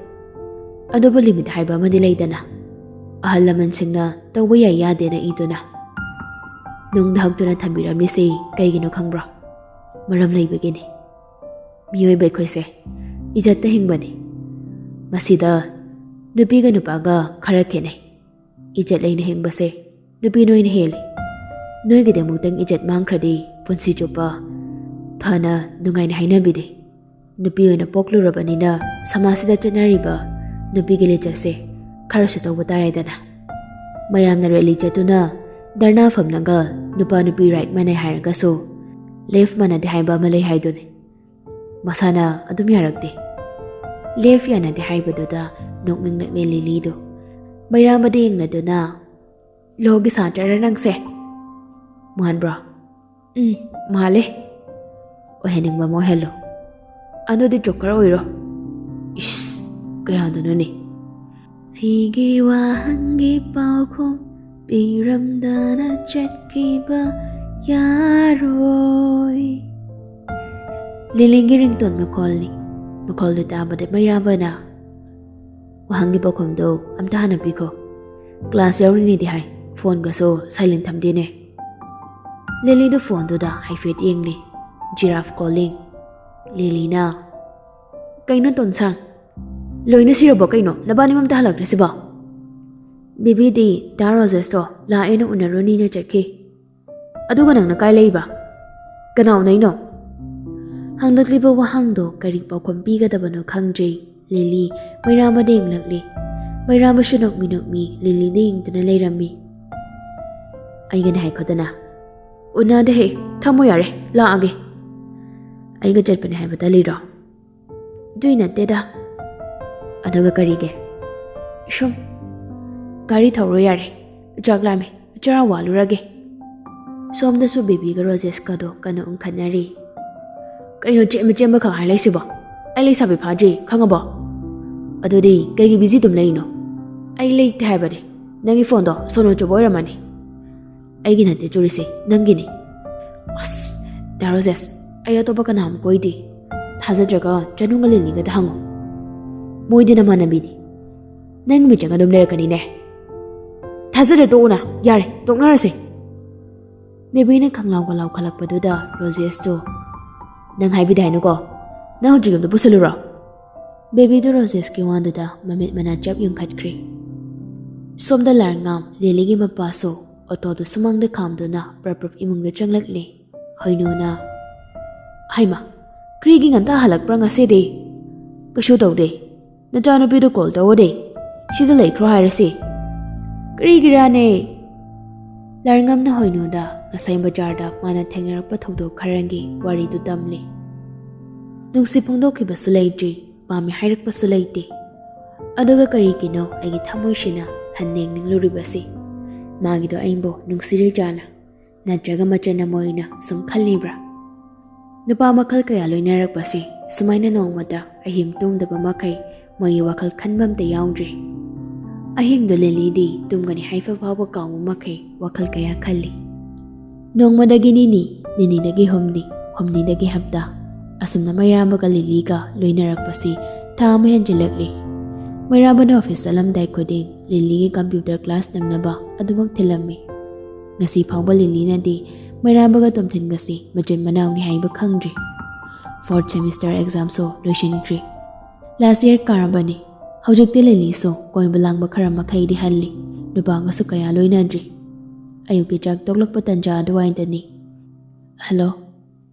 ꯑꯗꯨꯕꯨ ꯂꯤꯃꯤꯠ ꯍꯥꯏꯕ ꯑꯃꯗꯤ ꯂꯩꯗꯅ꯫ ꯑꯍꯜ ꯂꯃꯟꯁꯤꯡꯅ ꯇꯧꯕ ꯌꯥꯏ ꯌꯥꯗꯦꯅ ꯏꯗꯨꯅ ꯅꯨꯡꯗ ꯍꯛꯇꯨꯅ ꯊꯝꯕꯤꯔꯝꯂꯤꯁꯤ ꯀꯩꯒꯤꯅꯣ ꯈꯪꯕ꯭ꯔꯣ? ꯃꯔꯝ ꯂꯩꯕꯒꯤꯅꯤ꯫ ꯃꯤꯑꯣꯏꯕ ꯑꯩꯈꯣꯏꯁꯦ ꯏꯖꯠꯇ ꯍꯤꯡꯕꯅꯤ꯫ ꯃꯁꯤꯗ ꯅꯨꯄꯤꯒ ꯅꯨꯄꯥꯒ ꯈꯔ ꯈꯦꯠꯅꯩ꯫ ꯏꯖꯠ ꯂꯩꯅ ꯍꯤꯡꯕꯁꯦ ꯅꯨꯄꯤ ꯅꯣꯏꯅ ꯍꯦꯜꯂꯤ꯫ ꯅꯣꯏꯒꯤꯗꯃꯛꯇꯪ ꯏꯖꯠ ꯃꯥꯡꯈ꯭ꯔꯗꯤ ꯄꯨꯟꯁꯤ ꯆꯨꯞꯄ ꯐꯅ ꯅꯨꯡꯉꯥꯏꯅ ꯍꯥꯏꯅꯕꯤꯗꯦ꯫ ꯅꯨꯄꯤ ꯑꯣꯏꯅ ꯄꯣꯛꯂꯨꯔꯕꯅꯤꯅ ꯁꯃꯥꯖꯁꯤꯗ ꯆꯠꯅꯔꯤꯕ ꯅꯨꯄꯤꯒꯤ ꯂꯤꯆꯠꯁꯦ ꯈꯔꯁꯨ ꯇꯧꯕ ꯇꯥꯔꯦꯗꯅ꯫ ꯃꯌꯥꯝꯅ ꯔꯦꯂꯤ ꯆꯠꯇꯨꯅ ꯙꯔꯅꯥ ꯐꯝꯂꯒ ꯅꯨꯄꯥ ꯅꯨꯄꯤ ꯔꯥꯏꯠ ꯃꯥꯟꯅꯩ ꯍꯥꯏꯔꯒꯁꯨ ꯂꯦꯐ ꯃꯥꯟꯅꯗꯦ ꯍꯥꯏꯕ ꯑꯃ ꯂꯩ ꯍꯥꯏꯗꯨꯅꯤ꯫ ꯃꯁꯥꯅ ꯑꯗꯨꯝ ꯌꯥꯔꯛꯇꯦ꯫ ꯂꯦꯐ ꯌꯥꯅꯗꯦ ꯍꯥꯏꯕꯗꯨꯗ ꯅꯣꯛꯅꯤꯡ ꯅꯛꯅꯦ ꯂꯤꯂꯤꯗꯣ꯫ ꯃꯩꯔꯥ ꯑꯃꯗ ꯌꯦꯡꯅꯗꯨꯅ, "ꯂꯣꯒꯤ ꯁꯥꯇ꯭ꯔꯔ ꯅꯪꯁꯦ?" ꯃꯥꯟꯕ꯭ꯔꯣ? "ꯎꯝ, ꯃꯥꯜꯂꯦ꯫ ꯑꯣꯏꯍꯟꯅꯤꯡꯕ ꯑꯃ ꯑꯣꯏꯍꯜꯂꯣ꯫ ꯑꯗꯨꯗꯤ ꯖꯣꯀꯔ ꯑꯣꯏꯔꯣ꯫" "ꯏꯁ, ꯀꯌꯥꯗꯅꯣꯅꯦ?" "ꯑꯩꯒꯤ ꯋꯥꯍꯪꯒꯤ ꯄꯥꯎꯈꯨꯝ ꯄꯤꯔꯝꯗꯅ ꯆꯠꯈꯤꯕ ꯌꯥꯔꯣꯏ꯫" ꯂꯤꯂꯤꯒꯤ ꯔꯤꯡꯇꯣꯟ ꯃꯈꯣꯜꯅꯤ꯫ ꯃꯈꯣꯜꯗꯨ ꯇꯥꯕꯗ ꯃꯩꯔꯥꯕꯅ, "ꯋꯥꯍꯪꯒꯤ ꯄꯥꯎꯈꯨꯝꯗꯣ ꯑꯝꯇ ꯍꯥꯟꯅ ꯄꯤꯈꯣ꯫ ꯀ꯭ꯂꯥꯁ ꯌꯥꯎꯔꯤꯅꯦꯗꯤ ꯍꯥꯏ, ꯐꯣꯟꯒꯁꯨ ꯁꯥꯏꯂꯦꯟ ꯊꯝꯗꯦꯅꯦ꯫" ꯂꯤꯂꯤꯗꯨ ꯐꯣꯟꯗꯨꯗ ꯍꯥꯏꯐꯦꯠ ꯌꯦꯡꯂꯤ꯫ "Giraffe calling." ꯂꯤꯂꯤꯅ, "ꯀꯩꯅꯣ ꯇꯣꯟꯁꯥꯡ? ꯂꯣꯏꯅ ꯁꯤꯔꯕꯣ ꯀꯩꯅꯣ? ꯅꯕꯥꯅꯤꯃꯛ ꯑꯝꯇ ꯍꯜꯂꯛꯇ꯭ꯔꯤꯁꯤꯕꯣ?" "ꯕꯦꯕꯤꯗꯤ ꯗꯥ ꯔꯣꯖꯦꯁꯇꯣ ꯂꯥꯛꯑꯦꯅ ꯎꯅꯔꯨꯅꯤꯅ ꯆꯠꯈꯤ꯫" "ꯑꯗꯨꯒ ꯅꯪꯅ ꯀꯥꯏ ꯂꯩꯕ? ꯀꯅꯥ ꯎꯅꯩꯅꯣ?" ꯍꯪꯂꯛꯂꯤꯕ ꯋꯥꯍꯪꯗꯣ ꯀꯔꯤ ꯄꯥꯎꯈꯨꯝ ꯄꯤꯒꯗꯕꯅꯣ ꯈꯪꯗ꯭ꯔꯦ꯫ ꯂꯤꯂꯤ ꯃꯩꯔꯥꯕꯗ ꯌꯦꯡꯂꯛꯂꯤ꯫ ꯃꯩꯔꯥꯕꯁꯨ ꯅꯣꯛꯃꯤ ꯅꯣꯛꯃꯤ ꯂꯤꯂꯤꯗ ꯌꯦꯡꯗꯨꯅ ꯂꯩꯔꯝꯃꯤ꯫ "ꯑꯩꯒꯅꯦ ꯍꯥꯏꯈꯣꯗꯅ꯫" "ꯎꯅꯗꯦ ꯍꯦ, ꯊꯝꯃꯣ ꯌꯥꯔꯦ, ꯂꯥꯛꯑꯒꯦ꯫" "ꯑꯩꯒ ꯆꯠꯄꯅꯦ ꯍꯥꯏꯕ ꯇꯜꯂꯤꯔꯣ?" "ꯑꯗꯨꯏ ꯅꯠꯇꯦꯗ꯫" "ꯑꯗꯨꯒ ꯀꯔꯤꯒꯤ?" "ꯁꯨꯝ ꯒꯥꯔꯤ ꯊꯧꯔꯣ ꯌꯥꯔꯦ, ꯆꯥꯛ ꯂꯥꯝꯃꯦ, ꯆꯔꯥ ꯋꯥꯜꯂꯨꯔꯒꯦ꯫" ꯁꯣꯝꯗꯁꯨ ꯕꯦꯕꯤꯒ ꯔꯣꯖꯦꯁꯀꯗꯣ ꯀꯟꯅ ꯎꯪꯈꯠꯅꯔꯤ꯫ "ꯀꯩꯅꯣ ꯆꯦꯟꯕ ꯆꯦꯟꯕ ꯈꯛ ꯍꯥꯏ ꯂꯩꯁꯤꯕꯣ? ꯑꯩ ꯂꯩꯁꯥꯕꯤ ꯐꯥꯗ꯭ꯔꯤ, ꯈꯪꯉꯕꯣ? ꯑꯗꯨꯗꯤ ꯀꯩꯒꯤ ꯕꯤꯖꯤ ꯑꯗꯨꯝ ꯂꯩꯔꯤꯅꯣ? ꯑꯩ ꯂꯩꯇꯦ ꯍꯥꯏꯕꯅꯦ, ꯅꯪꯒꯤ ꯐꯣꯟꯗꯣ ꯁꯣꯅꯣ ꯆꯨꯕ ꯑꯣꯏꯔꯝꯃꯅꯤ꯫" "ꯑꯩꯒꯤ ꯅꯠꯇꯦ ꯆꯨꯔꯤꯁꯦ, ꯅꯪꯒꯤꯅꯤ꯫" "ꯑꯁ, ꯗꯥ ꯔꯣꯖꯦꯁ, ꯑꯩ ꯑꯇꯣꯞꯄ ꯀꯅꯥꯝ ꯀꯣꯏꯗꯦ꯫ ꯊꯥꯖꯗ꯭ꯔꯒ ꯆꯅꯨꯒ ꯂꯤꯂꯤꯒꯗ ꯍꯪꯉꯣ꯫ ꯃꯣꯏꯗꯤ ꯅꯃꯥꯟꯅꯕꯤꯅꯤ꯫ "ꯅꯪ ꯃꯤꯆꯪ ꯑꯗꯨꯝ ꯂꯩꯔꯛꯀꯅꯤꯅꯦ꯫ ꯊꯥꯖꯗ꯭ꯔ ꯇꯣꯛꯎꯅ, ꯌꯥꯔꯦ, ꯇꯣꯛꯅꯔꯁꯦ꯫" ꯕꯦꯕꯤꯅ ꯈꯪꯂꯥꯎꯒ ꯂꯥꯎꯈꯠꯂꯛꯄꯗꯨꯗ ꯔꯣꯖꯦꯁꯇꯣ, "ꯅꯪ ꯍꯥꯏꯕꯤꯗꯦ ꯍꯥꯏꯅꯨꯀꯣ꯫ ꯅꯪ ꯍꯧꯖꯤꯛ ꯌꯨꯝꯗ ꯄꯨꯁꯜꯂꯨꯔꯣ?" ꯕꯦꯕꯤꯗꯨ ꯔꯣꯖꯦꯁꯀꯤ ꯋꯥꯗꯨꯗ ꯃꯃꯤꯠ ꯃꯅꯥ ꯆꯞ ꯌꯨꯡꯈꯠꯈ꯭ꯔꯦ꯫ ꯁꯣꯝꯗ ꯂꯥꯔꯉꯥꯝ, ꯂꯤꯂꯤꯒꯤ ꯃꯄꯥꯁꯨ ꯑꯣꯇꯣꯗꯨ ꯁꯨꯃꯥꯡꯗ ꯈꯥꯝꯗꯨꯅ ꯄ꯭ꯔꯞ ꯄ꯭ꯔꯞ ꯏꯃꯨꯡꯗ ꯆꯪꯂꯛꯂꯦ꯫ ꯍꯣꯏꯅꯨꯅ, "ꯍꯩꯃꯥ, ꯀꯔꯤꯒꯤ ꯉꯟꯇꯥ ꯍꯜꯂꯛꯄ꯭ꯔꯥ ꯉꯁꯤꯗꯤ?" "ꯀꯩꯁꯨ ꯇꯧꯗꯦ꯫ ꯅꯆꯥꯅꯨꯄꯤꯗꯨ ꯀꯣꯜ ꯇꯧꯑꯣꯗꯦ꯫ ꯁꯤꯗ ꯂꯩꯈ꯭ꯔꯣ ꯍꯥꯏꯔꯁꯤ꯫" "ꯀꯔꯤꯒꯤꯔꯥꯅꯦ?" ꯂꯥꯔꯉꯝꯅ ꯍꯣꯏꯅꯨꯗ ꯉꯁꯥꯏ ꯕꯖꯥꯔꯗ ꯃꯥꯅ ꯊꯦꯡꯅꯔꯛꯄ ꯊꯧꯗꯣꯛ ꯈꯔꯒꯤ ꯋꯥꯔꯤꯗꯨ ꯇꯝꯂꯤ꯫ "ꯅꯨꯡꯁꯤ ꯐꯣꯡꯗꯣꯛꯈꯤꯕꯁꯨ ꯂꯩꯇ꯭ꯔꯤ, ꯄꯥꯝꯃꯤ ꯍꯥꯏꯔꯛꯄꯁꯨ ꯂꯩꯇꯦ꯫ ꯑꯗꯨꯒ ꯀꯔꯤꯒꯤꯅꯣ ꯑꯩꯒꯤ ꯊꯃꯣꯏꯁꯤꯅ ꯍꯟꯅ ꯌꯦꯡꯅꯤꯡꯂꯨꯔꯤꯕꯁꯤ? ꯃꯥꯒꯤꯗꯣ ꯑꯩꯕꯨ ꯅꯨꯡꯁꯤꯔꯤ ꯖꯥꯠꯂ? ꯅꯠꯇ꯭ꯔꯒ ꯃꯆꯟ ꯑꯃ ꯑꯣꯏꯅ ꯁꯨꯝ ꯈꯜꯂꯤꯕ꯭ꯔꯥ? ꯅꯨꯄꯥ ꯃꯈꯜ ꯀꯌꯥ ꯂꯣꯏꯅꯔꯛꯄꯁꯦ ꯁꯨꯃꯥꯏꯅ ꯅꯣꯡꯃꯇ ꯑꯍꯤꯡ ꯇꯨꯝꯗꯕ ꯃꯈꯩ ꯃꯣꯏꯒꯤ ꯋꯥꯈꯜ ꯈꯟꯕ ꯑꯝꯇ ꯌꯥꯎꯗ꯭ꯔꯦ꯫" ꯑꯍꯤꯡꯗ ꯂꯤꯂꯤꯗꯤ ꯇꯨꯝꯒꯅꯤ ꯍꯥꯏꯐ ꯐꯥꯎꯕ ꯀꯥꯎꯕ ꯃꯈꯩ ꯋꯥꯈꯜ ꯀꯌꯥ ꯈꯜꯂꯤ꯫ ꯅꯣꯡꯃꯗꯒꯤ ꯅꯤꯅꯤ, ꯅꯤꯅꯤꯗꯒꯤ ꯍꯨꯝꯅꯤ, ꯍꯨꯝꯅꯤꯗꯒꯤ ꯍꯞꯇꯥ, ꯑꯁꯨꯝꯅ ꯃꯩꯔꯥꯕꯒ ꯂꯤꯂꯤꯒ ꯂꯣꯏꯅꯔꯛꯄꯁꯤ ꯊꯥ ꯑꯃ ꯍꯦꯟꯖꯤꯜꯂꯛꯂꯤ꯫ ꯃꯩꯔꯥꯕꯅ ꯑꯣꯐꯤꯁ ꯆꯠꯂꯝꯗꯥꯏ ꯈꯨꯗꯤꯡ ꯂꯤꯂꯤꯒꯤ ꯀꯝꯄ꯭ꯌꯨꯇꯔ ꯀ꯭ꯂꯥꯁ ꯅꯪꯅꯕ ꯑꯗꯨꯃꯛ ꯊꯤꯜꯂꯝꯃꯤ꯫ ꯉꯁꯤ ꯐꯥꯎꯕ ꯂꯤꯂꯤꯅꯗꯤ ꯃꯩꯔꯥꯕꯒ ꯇꯣꯝꯊꯤꯟꯒꯁꯤ ꯃꯆꯤꯟ ꯃꯅꯥꯎꯅꯤ ꯍꯥꯏꯕ ꯈꯪꯗ꯭ꯔꯤ꯫ ꯐꯣꯔꯠ ꯁꯦꯃꯤꯁꯇꯔ ꯑꯦꯛꯖꯥꯝꯁꯨ ꯂꯣꯏꯁꯤꯟꯈ꯭ꯔꯤ꯫ ꯂꯥꯁ ꯌꯔ ꯀꯥꯔꯕꯅꯤ꯫ ꯍꯧꯖꯤꯛꯇꯤ ꯂꯤꯂꯤꯁꯨ ꯀꯣꯏꯕ ꯂꯥꯡꯕ ꯈꯔ ꯃꯈꯩꯗꯤ ꯍꯜꯂꯤ꯫ ꯅꯨꯄꯥꯒꯁꯨ ꯀꯌꯥ ꯂꯣꯏꯅꯗ꯭ꯔꯤ꯫ ꯑꯌꯨꯛꯀꯤ ꯆꯥꯛ ꯇꯣꯛꯂꯛꯄ ꯇꯟꯖꯥ ꯑꯗꯨꯋꯥꯏꯗꯅꯤ꯫ "ꯍꯜꯂꯣ,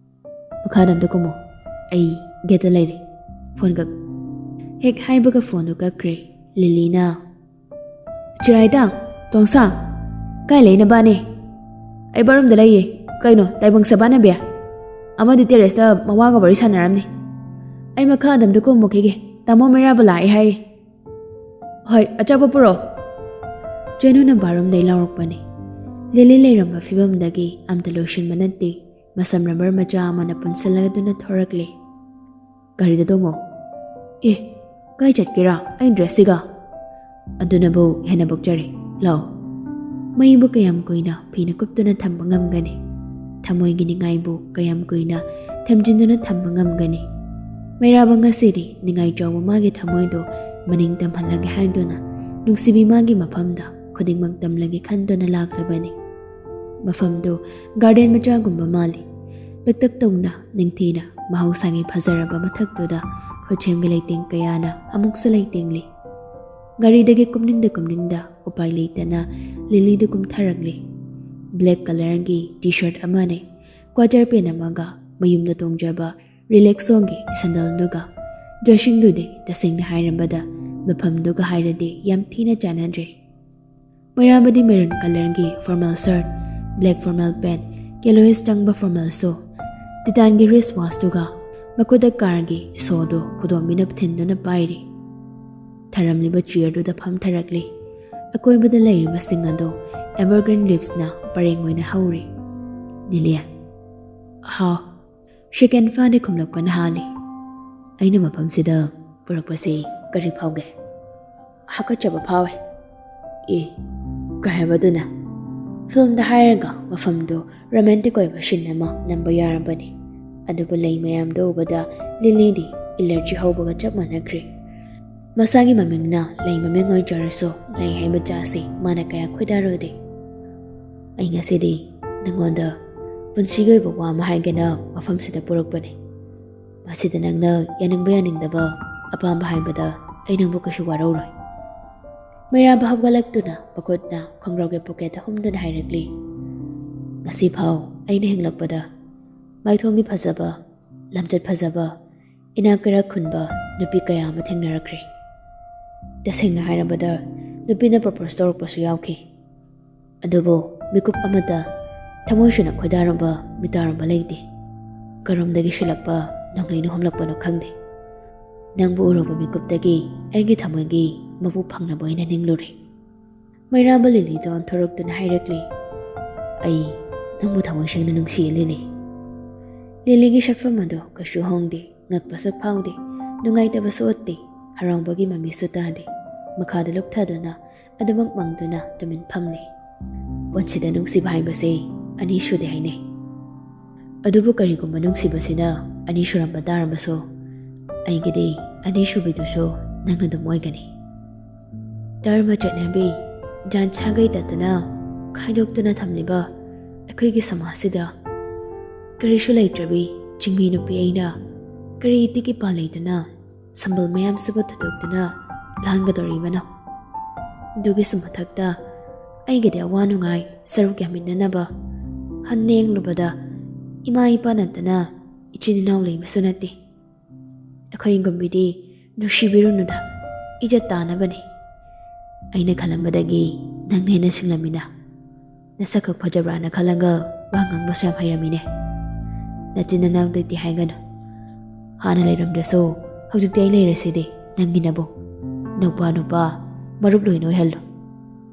ꯃꯈꯥꯗ ꯑꯝꯇ ꯀꯨꯝꯃꯣ꯫ ꯑꯩ ꯒꯦꯠꯇ ꯂꯩꯔꯦ꯫ ꯐꯣꯟ ꯀꯛ꯫" ꯍꯦꯛ ꯍꯥꯏꯕꯒ ꯐꯣꯟꯗꯨ ꯀꯛꯈ꯭ꯔꯦ꯫ ꯂꯤꯂꯤꯅ, "ꯆꯤꯔꯥꯏꯇꯥꯡ, ꯇꯣꯡꯁꯥꯡ, ꯀꯥꯏ ꯂꯩ ꯅꯕꯥꯅꯤ? ꯑꯩ ꯕꯥꯠꯔꯨꯝꯗ ꯂꯩꯌꯦ꯫ ꯀꯩꯅꯣ, ꯇꯥꯏꯕꯪ ꯁꯕꯥꯅꯕꯤ? ꯑꯃꯗꯤ ꯇꯦꯔꯦꯁꯇ ꯃꯋꯥꯒ ꯋꯥꯔꯤ ꯁꯥꯟꯅꯔꯝꯅꯤ꯫ ꯑꯩ ꯃꯈꯥꯗ ꯑꯝꯇ ꯀꯨꯝꯃꯨꯈꯤꯒꯦ꯫ ꯇꯥꯃꯣ ꯃꯩꯔꯥꯕ ꯂꯥꯛꯑꯦ ꯍꯥꯏꯌꯦ꯫" "ꯍꯣꯏ, ꯑꯆꯥꯄꯣꯠ ꯄꯨꯔꯛꯑꯣ꯫" ꯆꯦꯅꯨꯅ ꯕꯥꯠꯔꯨꯝꯗꯩ ꯂꯥꯎꯔꯛꯄꯅꯤ꯫ ꯂꯤꯂꯤ ꯂꯩꯔꯝꯕ ꯐꯤꯕꯝꯗꯒꯤ ꯑꯝꯇ ꯂꯣꯏꯁꯤꯟꯕ ꯅꯠꯇꯦ꯫ ꯃꯁꯝ ꯔꯕꯔ ꯃꯆꯥ ꯑꯃꯅ ꯄꯨꯟꯁꯤꯜꯂꯗꯨꯅ ꯊꯣꯔꯛꯂꯦ꯫ "ꯒꯥꯔꯤꯗ ꯇꯣꯡꯉꯣ꯫" "ꯑꯦ, ꯀꯥꯏ ꯆꯠꯀꯦꯔꯥ ꯑꯩ ꯗ꯭ꯔꯦꯁꯁꯤꯒ?" "ꯑꯗꯨꯅꯕꯨ ꯍꯦꯟꯅ ꯄꯛꯆꯔꯦ꯫ ꯂꯥꯛꯑꯣ꯫" ꯃꯩꯕꯨ ꯀꯌꯥꯝ ꯀꯨꯏꯅ ꯐꯤꯅ ꯀꯨꯞꯇꯨꯅ ꯊꯝꯕ ꯉꯝꯒꯅꯤ? ꯊꯃꯣꯏꯒꯤ ꯅꯤꯡꯉꯥꯏꯕꯨ ꯀꯌꯥꯝ ꯀꯨꯏꯅ ꯊꯝꯖꯤꯟꯗꯨꯅ ꯊꯝꯕ ꯉꯝꯒꯅꯤ? ꯃꯩꯔꯥꯕ ꯉꯁꯤꯗꯤ ꯅꯤꯡꯉꯥꯏ ꯆꯥꯎꯕ ꯃꯥꯒꯤ ꯊꯃꯣꯏꯗꯣ ꯃꯅꯤꯡ ꯇꯝꯍꯜꯂꯒꯦ ꯍꯥꯏꯗꯨꯅ ꯅꯨꯡꯁꯤꯕꯤ ꯃꯥꯒꯤ ꯃꯐꯝꯗ ꯈꯨꯗꯤꯡꯃꯛ ꯇꯝꯂꯒꯦ ꯈꯟꯗꯨꯅ ꯂꯥꯛꯂꯕꯅꯤ꯫ ꯃꯐꯝꯗꯨ ꯒꯥꯔꯗꯦꯟ ꯃꯆꯥꯒꯨꯝꯕ ꯃꯥꯜꯂꯤ꯫ ꯄꯤꯛꯇꯛ ꯇꯧꯅ ꯅꯤꯡꯊꯤꯅ ꯃꯍꯧꯁꯥꯒꯤ ꯐꯖꯔꯕ ꯃꯊꯛꯇꯨꯗ ꯈꯨꯠꯁꯦꯝꯒꯤ ꯂꯩꯇꯦꯡ ꯀꯌꯥꯅ ꯑꯃꯨꯛꯁꯨ ꯂꯩꯇꯦꯡꯂꯤ꯫ ꯒꯥꯔꯤꯗꯒꯤ ꯀꯨꯝꯅꯤꯡꯗ ꯀꯨꯝꯅꯤꯡꯗ ꯎꯄꯥꯏ ꯂꯩꯇꯅ ꯂꯤꯂꯤꯗꯨ ꯀꯨꯝꯊꯔꯛꯂꯤ꯫ ꯕ꯭ꯂꯦꯛ ꯀꯂꯔꯒꯤ ꯇꯤ ꯁꯔꯠ ꯑꯃꯅꯤ, ꯀ꯭ꯋꯥꯇꯔ ꯄꯦꯟ ꯑꯃꯒ ꯃꯌꯨꯝꯗ ꯇꯣꯡꯖꯕ ꯔꯤꯂꯦꯛꯁꯣꯒꯤ ꯁꯦꯟꯗꯜꯗꯨꯒ꯫ ꯗ꯭ꯔꯦꯁꯤꯡꯗꯨꯗꯤ ꯇꯁꯦꯡꯅ ꯍꯥꯏꯔꯕꯗ ꯃꯐꯝꯗꯨꯒ ꯍꯥꯏꯔꯗꯤ ꯌꯥꯝ ꯊꯤꯅ ꯆꯥꯟꯅꯗ꯭ꯔꯦ꯫ ꯃꯩꯔꯥꯕꯗꯤ ꯃꯦꯔꯨꯟ ꯀꯂꯔꯒꯤ ꯐꯣꯔꯃꯦꯜ ꯁꯔꯠ, ꯕ꯭ꯂꯦꯛ ꯐꯣꯔꯃꯦꯜ ꯄꯦꯟ, ꯌꯦꯂꯣꯏꯁ ꯆꯪꯕ ꯐꯣꯔꯃꯦꯜ ꯁꯨ, ꯇꯤꯇꯥꯟꯒꯤ ꯔꯤꯁ ꯋꯥꯁꯇꯨꯒ ꯃꯈꯨꯠꯇ ꯀꯥꯔꯒꯤ ꯁꯣꯗꯨ ꯈꯨꯗꯣꯝꯕꯤꯅ ꯊꯤꯟꯗꯨꯅ ꯄꯥꯏꯔꯤ꯫ ꯊꯔꯝꯂꯤꯕ ꯆꯤꯌꯔꯗꯨꯗ ꯐꯝꯊꯔꯛꯂꯤ꯫ ꯑꯀꯣꯏꯕꯗ ꯂꯩꯔꯤꯕꯁꯤꯡ ꯑꯗꯨ ꯑꯦꯚꯔꯒ꯭ꯔꯤꯟ ꯂꯤꯞꯁꯅ ꯄꯔꯦꯡ ꯑꯣꯏꯅ ꯍꯧꯔꯤ꯫ ꯂꯤꯂꯤꯌꯥ, "ꯍꯥꯎ?" ꯁꯦꯀꯦꯟ ꯐꯥꯗꯦ ꯈꯨꯝꯂꯛꯄꯅ ꯍꯥꯜꯂꯤ꯫ "ꯑꯩꯅ ꯃꯐꯝꯁꯤꯗ ꯄꯨꯔꯛꯄꯁꯤ ꯀꯔꯤ ꯐꯥꯎꯒꯦ?" "ꯍꯥꯀꯠꯆꯕ ꯐꯥꯎꯋꯦ꯫" "ꯑꯦ, ꯀꯩ ꯍꯥꯏꯕꯗꯨꯅ?" ꯐꯤꯜꯝꯗ ꯍꯥꯏꯔꯒ ꯃꯐꯝꯗꯨ ꯔꯣꯃꯥꯟꯇꯤꯛ ꯑꯣꯏꯕ ꯁꯤꯟ ꯑꯃ ꯅꯝꯕ ꯌꯥꯔꯕꯅꯤ꯫ ꯑꯗꯨꯕꯨ ꯂꯩ ꯃꯌꯥꯝꯗꯨ ꯎꯕꯗ ꯂꯤꯂꯤꯗꯤ ꯑꯦꯂꯔꯖꯤ ꯍꯧꯕꯒ ꯆꯞ ꯃꯥꯟꯅꯈ꯭ꯔꯦ꯫ ꯃꯁꯥꯒꯤ ꯃꯃꯤꯡꯅ ꯂꯩ ꯃꯃꯤꯡ ꯑꯣꯏꯖꯔꯁꯨ, ꯂꯩ ꯍꯥꯏꯕ ꯖꯥꯠꯁꯤ ꯃꯥꯅ ꯀꯌꯥ ꯈꯣꯏꯗꯥꯔꯨꯗꯦ꯫ "ꯑꯩ ꯉꯁꯤꯗꯤ ꯅꯪꯉꯣꯟꯗ ꯄꯨꯟꯁꯤꯒꯤ ꯑꯣꯏꯕ ꯋꯥ ꯑꯃ ꯍꯥꯏꯒꯦꯅ ꯃꯐꯝꯁꯤꯗ ꯄꯨꯔꯛꯄꯅꯤ꯫ ꯃꯁꯤꯗ ꯅꯪꯅ ꯌꯥꯅꯤꯡꯕ ꯌꯥꯅꯤꯡꯗꯕ, ꯑꯄꯥꯝꯕ ꯍꯥꯏꯕꯗ ꯑꯩ ꯅꯪꯕꯨ ꯀꯩꯁꯨ ꯋꯥꯔꯧꯔꯣꯏ꯫" ꯃꯩꯔꯥꯕ ꯍꯧꯒꯠꯂꯛꯇꯨꯅ ꯃꯈꯨꯠꯅ ꯈꯣꯡꯒ꯭ꯔꯥꯎꯒꯤ ꯄꯣꯀꯦꯠꯇ ꯍꯨꯝꯗꯨꯅ ꯍꯥꯏꯔꯛꯂꯤ, "ꯉꯁꯤ ꯐꯥꯎ ꯑꯩꯅ ꯍꯤꯡꯂꯛꯄꯗ ꯃꯥꯏꯊꯣꯡꯒꯤ ꯐꯖꯕ, ꯂꯝꯆꯠ ꯐꯖꯕ, ꯏꯅꯥꯛ ꯀꯩꯔꯥꯛ ꯈꯨꯟꯕ ꯅꯨꯄꯤ ꯀꯌꯥ ꯑꯃ ꯊꯦꯡꯅꯔꯛꯈ꯭ꯔꯦ꯫ ꯇꯁꯦꯡꯅ ꯍꯥꯏꯔꯕꯗ, ꯅꯨꯄꯤꯅ ꯄ꯭ꯔꯣꯄꯣꯁ ꯇꯧꯔꯛꯄꯁꯨ ꯌꯥꯎꯈꯤ꯫ ꯑꯗꯨꯕꯨ ꯃꯤꯀꯨꯞ ꯑꯃꯗ ꯊꯃꯣꯏ ꯁꯦꯡꯅ ꯈꯣꯏꯗꯥꯔꯝꯕ ꯃꯤꯇꯥꯔꯝꯕ ꯂꯩꯇꯦ꯫ ꯀꯔꯣꯝꯗꯒꯤ ꯁꯤꯜꯂꯛꯄ ꯅꯣꯡꯂꯩꯅ ꯍꯨꯝꯂꯛꯄꯅꯣ ꯈꯪꯗꯦ꯫ ꯅꯪꯕꯨ ꯎꯔꯨꯕ ꯃꯤꯀꯨꯞꯇꯒꯤ ꯑꯩꯒꯤ ꯊꯃꯣꯏꯒꯤ ꯃꯄꯨ ꯐꯪꯅꯕ ꯑꯣꯏꯅ ꯅꯤꯡꯂꯨꯔꯦ꯫" ꯃꯩꯔꯥꯕ ꯂꯤꯂꯤꯗ ꯑꯣꯟꯊꯣꯔꯛꯇꯨꯅ ꯍꯥꯏꯔꯛꯂꯤ, "ꯑꯩ ꯅꯪꯕꯨ ꯊꯃꯣꯏ ꯁꯦꯡꯅ ꯅꯨꯡꯁꯤꯌꯦ, ꯂꯤꯂꯤ꯫" ꯂꯤꯂꯤꯒꯤ ꯁꯛꯐꯝ ꯑꯗꯨ ꯀꯩꯁꯨ ꯍꯣꯡꯗꯦ, ꯉꯛꯄꯁꯨ ꯐꯥꯎꯗꯦ, ꯅꯨꯡꯉꯥꯏꯇꯕꯁꯨ ꯎꯠꯇꯦ, ꯍꯔꯥꯎꯕꯒꯤ ꯃꯃꯤꯁꯨ ꯇꯥꯗꯦ꯫ ꯃꯈꯥꯗ ꯂꯨꯞꯊꯗꯨꯅ ꯑꯗꯨꯃꯛ ꯃꯪꯗꯨꯅ ꯇꯨꯃꯤꯟ ꯐꯝꯂꯤ꯫ ꯄꯨꯟꯁꯤꯗ ꯅꯨꯡꯁꯤꯕ ꯍꯥꯏꯕꯁꯦ ꯑꯅꯤ ꯁꯨꯗꯦ ꯍꯥꯏꯅꯩ꯫ ꯑꯗꯨꯕꯨ ꯀꯔꯤꯒꯨꯝꯕ ꯅꯨꯡꯁꯤꯕꯁꯤꯅ ꯑꯅꯤ ꯁꯨꯔꯝꯕ ꯇꯥꯔꯕꯁꯨ, ꯑꯩꯒꯤꯗꯤ ꯑꯅꯤꯁꯨꯕꯤꯗꯨꯁꯨ ꯅꯪꯅ ꯑꯗꯨꯝ ꯑꯣꯏꯒꯅꯤ꯫ ꯙꯔꯃ ꯆꯠꯅꯕꯤ ꯖꯥꯠ ꯁꯥꯒꯩ ꯇꯠꯇꯅ ꯈꯥꯏꯗꯣꯛꯇꯨꯅ ꯊꯝꯂꯤꯕ ꯑꯩꯈꯣꯏꯒꯤ ꯁꯃꯥꯖꯁꯤꯗ ꯀꯔꯤꯁꯨ ꯂꯩꯇ꯭ꯔꯕꯤ ꯆꯤꯡꯃꯤ ꯅꯨꯄꯤ ꯑꯩꯅ ꯀꯔꯤ ꯏꯇꯤꯛ ꯏꯄꯥ ꯂꯩꯗꯅ ꯁꯝꯕꯜ ꯃꯌꯥꯝꯁꯤꯕꯨ ꯊꯨꯗꯣꯛꯇꯨꯅ ꯂꯥꯟꯒꯗꯧꯔꯤꯕꯅꯣ? ꯑꯗꯨꯒꯤꯁꯨ ꯃꯊꯛꯇ ꯑꯩꯒꯗꯤ ꯑꯋꯥ ꯅꯨꯡꯉꯥꯏ ꯁꯔꯨꯛ ꯌꯥꯃꯤꯟꯅꯅꯕ ꯍꯟꯅ ꯌꯦꯡꯂꯨꯕꯗ ꯏꯃꯥ ꯏꯄꯥ ꯅꯠꯇꯅ ꯏꯆꯤꯟ ꯏꯅꯥꯎ ꯂꯩꯕꯁꯨ ꯅꯠꯇꯦ꯫ ꯑꯩꯈꯣꯏ ꯒꯨꯝꯕꯤꯗꯤ ꯅꯨꯡꯁꯤꯕꯤꯔꯨꯅꯨꯗ, ꯏꯖꯠ ꯇꯥꯅꯕꯅꯤ꯫ ꯑꯩꯅ ꯈꯜꯂꯝꯕꯗꯒꯤ ꯅꯪꯅ ꯍꯦꯟꯅ ꯁꯤꯡꯂꯝꯃꯤꯅ꯫ ꯅꯁꯛ ꯈꯛ ꯐꯖꯕ꯭ꯔꯥꯅ ꯈꯜꯂꯒ ꯋꯥ ꯉꯥꯡꯕꯁꯨ ꯌꯥꯝ ꯍꯩꯔꯝꯃꯤꯅꯦ꯫ ꯅꯆꯤꯟ ꯅꯅꯥꯎꯗꯗꯤ ꯍꯥꯏꯒꯅꯨ꯫ ꯍꯥꯟꯅ ꯂꯩꯔꯝꯗ꯭ꯔꯁꯨ ꯍꯧꯖꯤꯛꯇꯤ ꯑꯩ ꯂꯩꯔꯁꯤꯗꯤ ꯅꯪꯒꯤꯅꯕꯨ꯫ ꯅꯨꯄꯥ ꯅꯨꯄꯥ ꯃꯔꯨꯞ ꯂꯣꯏꯅ ꯑꯣꯏꯍꯜꯂꯨ꯫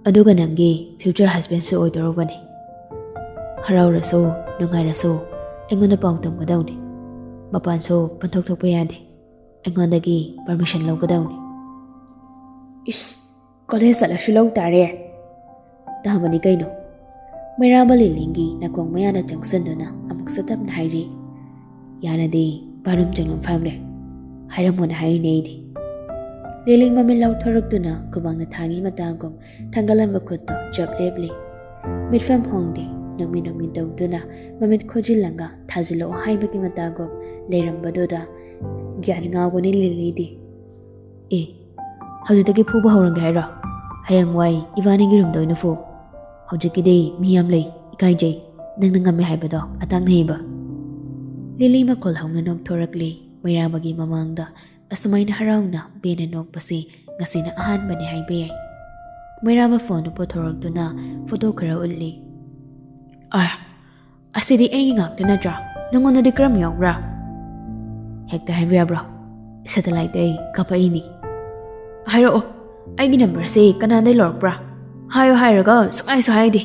ꯑꯗꯨꯒ ꯅꯪꯒꯤ future husbandꯁꯨ ꯑꯣꯏꯗꯧꯔꯕꯅꯤ꯫ ꯍꯔꯥꯎꯔꯁꯨ ꯅꯨꯡꯉꯥꯏꯔꯁꯨ ꯑꯩꯉꯣꯟꯗ ꯄꯥꯎ ꯇꯝꯒꯗꯧꯅꯤ꯫ ꯃꯄꯥꯟꯁꯨ ꯄꯟꯊꯣꯛ ꯊꯣꯛꯄ ꯌꯥꯗꯦ꯫ ꯑꯩꯉꯣꯟꯗꯒꯤ permission ꯂꯧꯒꯗꯧꯅꯤ꯫ ꯏꯁ, ꯀꯣꯂꯦꯖ ꯆꯠꯂꯁꯨ ꯂꯧ ꯇꯥꯔꯦ꯫ ꯇꯥꯕꯅꯤ ꯀꯩꯅꯣ꯫ ꯃꯩꯔꯥꯕ ꯂꯤꯂꯤꯡꯒꯤ ꯅꯥꯀꯣꯡ ꯃꯌꯥꯗ ꯆꯪꯁꯤꯟꯗꯨꯅ ꯑꯃꯨꯛꯁꯨ ꯇꯞꯅ ꯍꯥꯏꯔꯤ꯫ ꯌꯥꯔꯗꯤ ꯕꯥꯔꯨꯝ ꯆꯪꯂꯝ ꯐꯝꯂꯦ꯫ ꯍꯥꯏꯔꯝꯃꯣꯅ ꯍꯥꯏꯔꯤꯅꯦ ꯑꯩꯗꯤ꯫ ꯂꯤꯂꯤꯡ ꯃꯃꯤꯠ ꯂꯥꯎꯊꯣꯔꯛꯇꯨꯅ ꯈꯨꯕꯥꯡꯅ ꯊꯥꯡꯒꯤ ꯃꯇꯥꯒꯨꯝ ꯊꯥꯡꯒꯠꯂꯝꯕ ꯈꯨꯠꯇꯣ ꯆꯞ ꯂꯦꯞꯂꯤ꯫ ꯃꯤꯠꯐꯝ ꯍꯣꯡꯗꯦ, ꯅꯣꯛꯃꯤ ꯅꯣꯛꯃꯤ ꯇꯧꯗꯨꯅ ꯃꯃꯤꯠ ꯈꯣꯖꯤꯜꯂꯒ ꯊꯥꯖꯤꯜꯂꯛꯑꯣ ꯍꯥꯏꯕꯒꯤ ꯃꯇꯥꯒꯨꯝ ꯂꯩꯔꯝꯕꯗꯨꯗ ꯒ꯭ꯌꯥꯟ ꯉꯥꯎꯕꯅꯤ ꯂꯤꯂꯤꯗꯤ꯫ ꯑꯦ, ꯍꯧꯖꯤꯛꯇꯒꯤ ꯐꯨꯕ ꯍꯧꯔꯝꯒꯦ ꯍꯥꯏꯔꯣ? ꯍꯌꯦꯡꯋꯥꯏ ꯏꯕꯥꯅꯤꯒꯤ ꯔꯨꯝꯗ ꯑꯣꯏꯅ ꯐꯨ꯫ ꯍꯧꯖꯤꯛꯀꯤꯗꯤ ꯃꯤ ꯌꯥꯝ ꯂꯩ, ꯏꯀꯥꯏꯖꯩ꯫ ꯅꯪꯅ ꯉꯝꯃꯦ ꯍꯥꯏꯕꯗꯣ ꯑꯇꯥꯡꯅꯩꯕ꯫ ꯂꯤꯂꯤ ꯃꯈꯣꯜ ꯍꯧꯅ ꯅꯣꯛꯊꯣꯔꯛꯂꯤ꯫ ꯃꯩꯔꯥꯕꯒꯤ ꯃꯃꯥꯡꯗ ꯑꯁꯨꯃꯥꯏꯅ ꯍꯔꯥꯎꯅ ꯄꯦꯟꯅ ꯅꯣꯛꯄꯁꯤ ꯉꯁꯤꯅ ꯑꯍꯥꯟꯕꯅꯤ ꯍꯥꯏꯕ ꯌꯥꯏ꯫ ꯃꯩꯔꯥꯕ ꯐꯣꯟꯗꯨ ꯄꯨꯊꯣꯔꯛꯇꯨꯅ ꯐꯣꯇꯣ ꯈꯔ ꯎꯠꯂꯤ꯫ ꯑꯥ, ꯑꯁꯤꯗꯤ ꯑꯩꯒꯤ ꯉꯥꯛꯇ ꯅꯠꯇ꯭ꯔꯥ? ꯅꯪꯉꯣꯟꯗꯗꯤ ꯀꯔꯝ ꯌꯥꯎꯕ꯭ꯔꯥ? ꯍꯦꯛꯇ ꯍꯥꯏꯕ ꯌꯥꯕ꯭ꯔꯣ? Satelliteꯇ ꯑꯩ ꯀꯥꯞꯄꯛꯏꯅꯤ꯫ ꯍꯥꯏꯔꯛꯑꯣ, ꯑꯩꯒꯤ numberꯁꯤ ꯀꯅꯥꯗꯩ ꯂꯧꯔꯛꯄ꯭ꯔꯥ? ꯍꯥꯏꯌꯣ ꯍꯥꯏꯔꯒ ꯁꯨꯡꯍꯥꯏꯁꯨ ꯍꯥꯏꯗꯦ꯫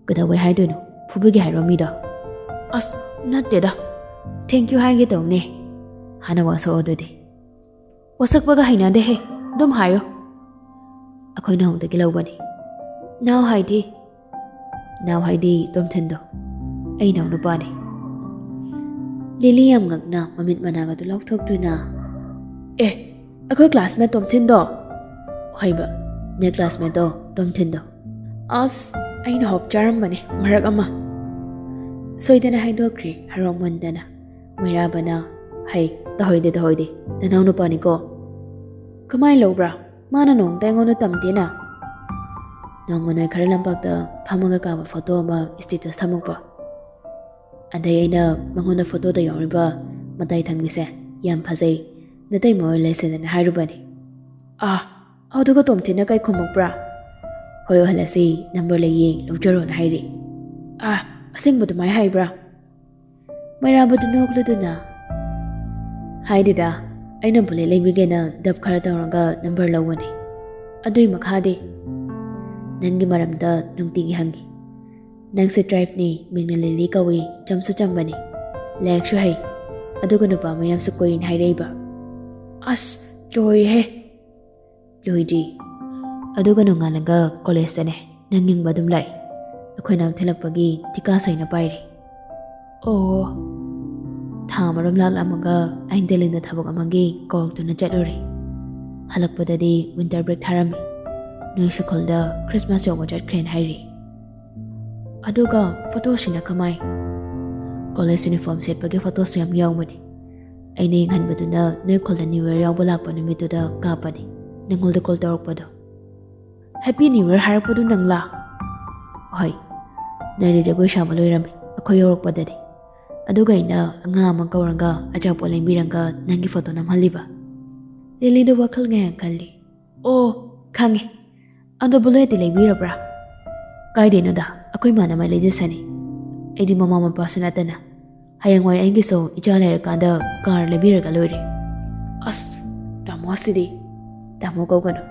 ꯀꯩꯗꯧꯕꯩ ꯍꯥꯏꯗꯣꯏꯅꯣ? ꯐꯨꯕꯤꯒꯦ ꯍꯥꯏꯔꯣ ꯃꯤꯗꯣ? ꯑꯁ, ꯅꯠꯇꯦꯗ꯫ Thank you ꯍꯥꯏꯒꯦ ꯇꯧꯅꯦ꯫ ꯍꯥꯟꯅ ꯋꯥꯁꯛꯑꯣ ꯑꯗꯨꯗꯤ꯫ ꯋꯥꯁꯛꯄꯒ ꯍꯩꯅꯗꯦꯍꯦ꯫ ꯑꯗꯨꯝ ꯍꯥꯏꯌꯣ꯫ ꯑꯩꯈꯣꯏ ꯅꯥꯎꯗꯒꯤ ꯂꯧꯕꯅꯤ꯫ ꯅꯥꯎ ꯍꯥꯏꯗꯤ? ꯅꯥꯎ ꯍꯥꯏꯗꯤ ꯇꯣꯝꯊꯤꯟꯗꯣ꯫ ꯑꯩ ꯏꯅꯥꯎ ꯅꯨꯄꯥꯅꯤ꯫ ꯂꯤꯂꯤ ꯌꯥꯝ ꯉꯛꯅ ꯃꯃꯤꯠ ꯃꯅꯥꯒꯗꯨ ꯂꯥꯎꯊꯣꯛꯇꯨꯅ, ꯑꯦ, ꯑꯩꯈꯣꯏ ꯀ꯭ꯂꯥꯁꯃꯦꯠ ꯇꯣꯝꯊꯤꯟꯗꯣ꯫ ꯍꯣꯏꯕ, ꯅꯣꯏ ꯀ꯭ꯂꯥꯁꯃꯦꯠꯇꯣ ꯇꯣꯝꯊꯤꯟꯗꯣ꯫ ꯑꯁ, ꯑꯩꯅ ꯍꯣꯞ ꯆꯥꯔꯝꯕꯅꯦ ꯃꯔꯛ ꯑꯃ꯫ ꯁꯣꯏꯗꯅ ꯍꯥꯏꯗꯣꯛꯈ꯭ꯔꯦ ꯍꯔꯥꯎꯃꯟꯗꯅ꯫ ꯃꯩꯔꯥꯕꯅ, "ꯍꯩ, ꯇꯧꯍꯣꯏꯗꯦ, ꯇꯧꯍꯣꯏꯗꯦ, ꯅꯅꯥꯎ ꯅꯨꯄꯥꯅꯤꯀꯣ꯫ ꯀꯃꯥꯏꯅ ꯂꯧꯕ꯭ꯔꯥ? ꯃꯥꯅ ꯅꯣꯡꯇ ꯑꯩꯉꯣꯟꯗ ꯇꯝꯗꯦꯅ꯫ ꯅꯣꯡꯃ ꯅꯣꯏ ꯈꯔ ꯂꯝꯄꯥꯛꯇ ꯐꯝꯃꯒ ꯀꯥꯕ ꯐꯣꯇꯣ ꯑꯃ status ꯊꯝꯃꯛꯄ꯫ ꯑꯗꯩ ꯑꯩꯅ ꯃꯉꯣꯟꯗ ꯐꯣꯇꯣꯗ ꯌꯥꯎꯔꯤꯕ ꯃꯇꯥꯏ ꯊꯪꯕꯤꯁꯦ ꯌꯥꯝ ꯐꯖꯩ, ꯅꯇꯩꯃ ꯑꯣꯏ ꯂꯩꯁꯦꯗꯅ ꯍꯥꯏꯔꯨꯕꯅꯤ꯫ ꯑꯥ, ꯑꯗꯨꯒ ꯇꯣꯝꯊꯤꯟꯅ ꯀꯩ ꯈꯨꯝꯃꯛꯄ꯭ꯔꯥ? ꯍꯣꯏ, ꯑꯣꯏꯍꯜꯂꯁꯤ, ꯅꯝꯕꯔ ꯂꯩꯌꯦ, ꯂꯧꯖꯔꯣꯅ ꯍꯥꯏꯔꯤ꯫ ꯑꯥ, ꯑꯁꯦꯡꯕ ꯑꯗꯨꯃꯥꯏ ꯍꯥꯏꯕ꯭ꯔꯥ?" ꯃꯩꯔꯥꯕꯗꯨ ꯅꯣꯛꯂꯗꯨꯅ, "ꯍꯥꯏꯗꯦꯗ, ꯑꯩꯅ ꯕꯨꯂꯦꯠ ꯂꯩꯕꯤꯒꯦꯅ ꯗꯞ ꯈꯔ ꯇꯧꯔꯒ ꯅꯝꯕꯔ ꯂꯧꯕꯅꯤ꯫ ꯑꯗꯨꯏ ꯃꯈꯥꯗꯤ?" "ꯅꯪꯒꯤ ꯃꯔꯝꯗ ꯅꯨꯡꯇꯤꯒꯤ ꯍꯪꯉꯤ꯫ ꯅꯪꯁꯦ ꯇ꯭ꯔꯥꯏꯐꯅꯤ, ꯃꯤꯡꯅ ꯂꯤꯂꯤ ꯀꯧꯏ, ꯆꯝꯁꯨ ꯆꯝꯕꯅꯤ, ꯂꯥꯏꯔꯤꯛꯁꯨ ꯍꯩ, ꯑꯗꯨꯒ ꯅꯨꯄꯥ ꯃꯌꯥꯝꯁꯨ ꯀꯣꯏꯅ ꯍꯥꯏꯔꯛꯏꯕ꯫" ꯑꯁ, ꯂꯣꯏꯔꯦꯍꯦ꯫ ꯂꯣꯏꯗ꯭ꯔꯤ꯫ ꯑꯗꯨꯒ ꯅꯣꯡꯉꯥꯜꯂꯒ ꯀꯣꯂꯦꯖꯇꯅꯦ ꯅꯪ ꯌꯦꯡꯕ ꯑꯗꯨꯝ ꯂꯥꯛꯏ꯫ ꯑꯩꯈꯣꯏꯅ ꯊꯤꯜꯂꯛꯄꯒꯤ ꯊꯤꯀꯥ ꯁꯣꯏꯅ ꯄꯥꯏꯔꯤ꯫ ꯑꯣ꯫ ꯊꯥ ꯑꯃꯔꯣꯝ ꯂꯥꯛꯂꯝꯃꯒ ꯑꯩꯅ ꯗꯦꯜꯂꯤꯗ ꯊꯕꯛ ꯑꯃꯒꯤ ꯀꯧꯔꯛꯇꯨꯅ ꯆꯠꯂꯨꯔꯦ꯫ ꯍꯜꯂꯛꯄꯗꯗꯤ ꯋꯤꯟꯇꯔ ꯕ꯭ꯔꯦꯛ ꯊꯥꯔꯝꯃꯤ꯫ ꯅꯣꯏ ꯁ꯭ꯀꯨꯜꯗ ꯈ꯭ꯔꯤꯁꯃꯥꯁ ꯌꯧꯕ ꯆꯠꯈ꯭ꯔꯦꯅ ꯍꯥꯏꯔꯤ꯫ ꯑꯗꯨꯒ ꯐꯣꯇꯣꯁꯤꯅ ꯀꯃꯥꯏ? ꯀꯣꯂꯦꯖ ꯌꯨꯅꯤꯐꯣꯔꯝ ꯁꯦꯠꯄꯒꯤ ꯐꯣꯇꯣꯁꯨ ꯌꯥꯝ ꯌꯥꯎꯕꯅꯤ꯫ ꯑꯩꯅ ꯌꯦꯡꯍꯟꯕꯗꯨꯅ ꯅꯣꯏ ꯈꯨꯜꯗ ꯅ꯭ꯌꯨ ꯌꯔ ꯌꯥꯎꯕ ꯂꯥꯛꯄ ꯅꯨꯃꯤꯠꯇꯨꯗ ꯀꯥꯞꯄꯅꯤ, ꯅꯪꯉꯣꯟꯗ ꯀꯣꯜ ꯇꯧꯔꯛꯄꯗꯣ꯫ ꯍꯦꯄꯤ ꯅ꯭ꯌꯨ ꯌꯔ ꯍꯥꯏꯔꯛꯄꯗꯨ ꯅꯪꯂꯥ? ꯍꯣꯏ, ꯅꯣꯏꯗꯤ ꯖꯒꯣꯏ ꯁꯥꯕ ꯂꯣꯏꯔꯝꯃꯤ ꯑꯩꯈꯣꯏ ꯌꯧꯔꯛꯄꯗꯗꯤ꯫ ꯑꯗꯨꯒ ꯑꯩꯅ ꯑꯉꯥꯡ ꯑꯃ ꯀꯧꯔꯒ ꯑꯆꯥꯄꯣꯠ ꯂꯩꯕꯤꯔꯒ ꯅꯪꯒꯤ ꯐꯣꯇꯣ ꯅꯝꯍꯜꯂꯤꯕ꯫ ꯂꯤꯂꯤꯗꯨ ꯋꯥꯈꯜ ꯉꯥꯏꯍꯥꯛ ꯈꯜꯂꯤ꯫ ꯑꯣ, ꯈꯪꯉꯦ꯫ ꯑꯗꯣ ꯕꯨꯂꯦꯠꯇꯤ ꯂꯩꯕꯤꯔꯕ꯭ꯔꯥ? ꯀꯥꯏꯗꯩꯅꯣꯗ, ꯑꯩꯈꯣꯏ ꯃꯥꯅ ꯃꯥꯏ ꯂꯩꯖꯁꯅꯤ꯫ ꯑꯩꯗꯤ ꯃꯃꯥ ꯃꯄꯥꯁꯨ ꯅꯠꯇꯅ꯫ ꯍꯌꯦꯡꯋꯥꯏ ꯑꯩꯒꯤꯁꯨ ꯏꯆꯥ ꯂꯩꯔꯀꯥꯟꯗ ꯀꯥꯔ ꯂꯩꯕꯤꯔꯒ ꯂꯣꯏꯔꯦ꯫ ꯑꯁ, ꯇꯥꯃꯣ ꯑꯁꯤꯗꯤ꯫ ꯇꯥꯃꯣ ꯀꯧꯒꯅꯨ꯫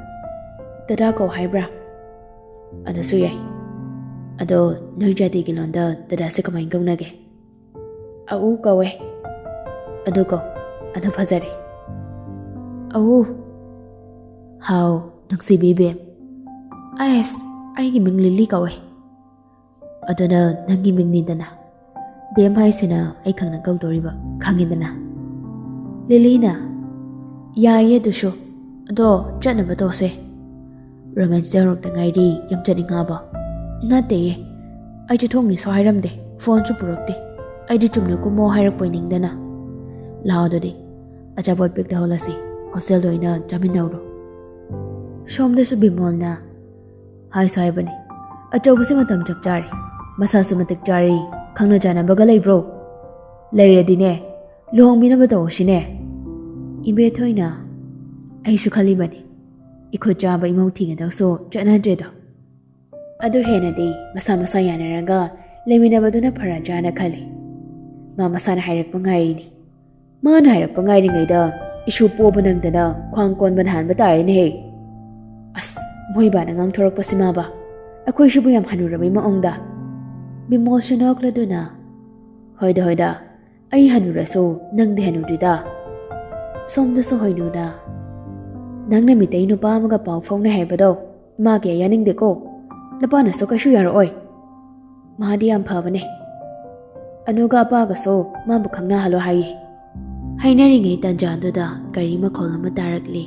ꯗꯗꯥ ꯀꯧ ꯍꯥꯏꯕ꯭ꯔꯥ? ꯑꯗꯨꯁꯨ ꯌꯥꯏ꯫ ꯑꯗꯣ ꯅꯣꯏ ꯖꯥꯇꯤꯒꯤ ꯂꯣꯟꯗ ꯗꯗꯥꯁꯦ ꯀꯃꯥꯏꯅ ꯀꯧꯅꯒꯦ? ꯑꯎ ꯀꯧꯋꯦ꯫ ꯑꯗꯨ ꯀꯧ꯫ ꯑꯗꯨ ꯐꯖꯔꯦ꯫ ꯑꯎ꯫ ꯍꯥꯎ, ꯅꯨꯡꯁꯤꯕꯤ ꯕꯦꯝ꯫ ꯑꯁ, ꯑꯩꯒꯤ ꯃꯤꯡ ꯂꯤꯂꯤ ꯀꯧꯋꯦ꯫ ꯑꯗꯨꯅ ꯅꯪꯒꯤ ꯃꯤꯡꯅꯤꯗꯅ꯫ ꯕꯦꯝ ꯍꯥꯏꯁꯤꯅ ꯑꯩ ꯈꯪꯅ ꯀꯧꯗꯧꯔꯤꯕ, ꯈꯪꯉꯤꯗꯅ꯫ ꯂꯤꯂꯤꯅ, "ꯌꯥꯏꯌꯦ ꯑꯗꯨꯁꯨ, ꯑꯗꯣ ꯆꯠꯅꯕ ꯇꯧꯁꯦ꯫ ꯔꯣꯃꯥꯟꯁ ꯌꯧꯔꯛꯇ ꯉꯥꯏꯔꯤ, ꯌꯥꯝ ꯆꯠꯅꯤꯡꯉꯕꯣ?" "ꯅꯠꯇꯦꯌꯦ, ꯑꯩ ꯆꯠꯊꯣꯛꯅꯤꯁꯨ ꯍꯥꯏꯔꯝꯗꯦ, ꯐꯣꯟꯁꯨ ꯄꯨꯔꯛꯇꯦ꯫ ꯑꯩꯗꯤ ꯆꯨꯝꯅ ꯀꯨꯝꯃꯣ ꯍꯥꯏꯔꯛꯄꯣꯏ ꯅꯤꯡꯗꯅ꯫ ꯂꯥꯛꯑꯣ ꯑꯗꯨꯗꯤ, ꯑꯆꯥꯄꯣꯠ ꯄꯤꯛ ꯇꯧꯍꯜꯂꯁꯤ, ꯍꯣꯁꯇꯦꯜꯗ ꯑꯣꯏꯅ ꯆꯥꯃꯤꯟꯅꯧꯔꯣ꯫" ꯁꯣꯝꯗꯁꯨ ꯕꯤꯃꯣꯜꯅ, "ꯍꯥꯏꯁꯨ ꯍꯥꯏꯕꯅꯤ, ꯑꯆꯧꯕꯁꯦ ꯃꯇꯝ ꯆꯞ ꯆꯥꯔꯦ, ꯃꯁꯥꯁꯨ ꯃꯇꯤꯛ ꯆꯥꯔꯦ, ꯈꯪꯅ ꯆꯥꯟꯅꯕꯒ ꯂꯩꯕ꯭ꯔꯣ? ꯂꯩꯔꯗꯤꯅꯦ, ꯂꯨꯍꯣꯡꯕꯤꯅꯕ ꯇꯧꯁꯤꯅꯦ꯫" ꯏꯕꯦꯊꯣꯏꯅ, "ꯑꯩꯁꯨ ꯈꯜꯂꯤꯕꯅꯤ, ꯏꯈꯨꯠ ꯆꯥꯕ ꯏꯃꯧ ꯊꯤꯒꯗꯧꯁꯨ ꯆꯠꯅꯗ꯭ꯔꯦꯗꯣ꯫ ꯑꯗꯨ ꯍꯦꯟꯅꯗꯤ ꯃꯁꯥ ꯃꯁꯥ ꯌꯥꯅꯔꯒ ꯂꯩꯃꯤꯟꯅꯕꯗꯨꯅ ꯐꯔꯗ꯭ꯔꯥꯅ ꯈꯜꯂꯤ꯫ ꯃꯥ ꯃꯁꯥꯅ ꯍꯥꯏꯔꯛꯄ ꯉꯥꯏꯔꯤꯅꯤ꯫ ꯃꯥꯅ ꯍꯥꯏꯔꯛꯄ ꯉꯥꯏꯔꯤꯉꯩꯗ ꯏꯁꯨ ꯄꯣꯕ ꯅꯪꯗꯅ ꯈ꯭ꯋꯥꯡ ꯀꯣꯟꯕ ꯅꯍꯥꯟꯕ ꯇꯥꯔꯦꯅꯦꯍꯦ꯫ ꯑꯁ, ꯃꯣꯏꯕꯥꯅ ꯉꯥꯡꯊꯣꯔꯛꯄꯁꯤꯃꯕ ꯑꯩꯈꯣꯏꯁꯤꯕꯨ ꯌꯥꯝ ꯍꯅꯨꯔꯕꯩ ꯃꯑꯣꯡꯗ꯫" ꯕꯤꯃꯣꯜꯁꯨ ꯅꯣꯛꯂꯗꯨꯅ, "ꯍꯣꯏꯗ, ꯍꯣꯏꯗ, ꯑꯩ ꯍꯅꯨꯔꯁꯨ ꯅꯪꯗꯤ ꯍꯅꯨꯗ꯭ꯔꯤꯗ꯫" ꯁꯣꯝꯗꯁꯨ ꯍꯣꯏꯅꯨꯅ, "ꯅꯪꯅ ꯃꯤꯇꯩ ꯅꯨꯄꯥ ꯑꯃꯒ ꯄꯥꯎ ꯐꯥꯎꯅꯩ ꯍꯥꯏꯕꯗꯣ ꯃꯥ ꯀꯌꯥ ꯌꯥꯅꯤꯡꯗꯦꯀꯣ꯫ ꯅꯨꯄꯥꯅꯁꯨ ꯀꯩꯁꯨ ꯌꯥꯔꯛꯑꯣꯏ꯫ ꯃꯥꯗꯤ ꯌꯥꯝ ꯐꯕꯅꯦ꯫" "ꯑꯅꯨꯒ ꯑꯄꯥꯒꯁꯨ ꯃꯥꯕꯨ ꯈꯪꯅꯍꯜꯂꯣ ꯍꯥꯏꯌꯦ꯫" ꯍꯥꯏꯅꯔꯤꯉꯩ ꯇꯥꯟꯖꯥꯗꯨꯗ ꯒꯥꯔꯤ ꯃꯈꯣꯜ ꯑꯃ ꯇꯥꯔꯛꯂꯤ꯫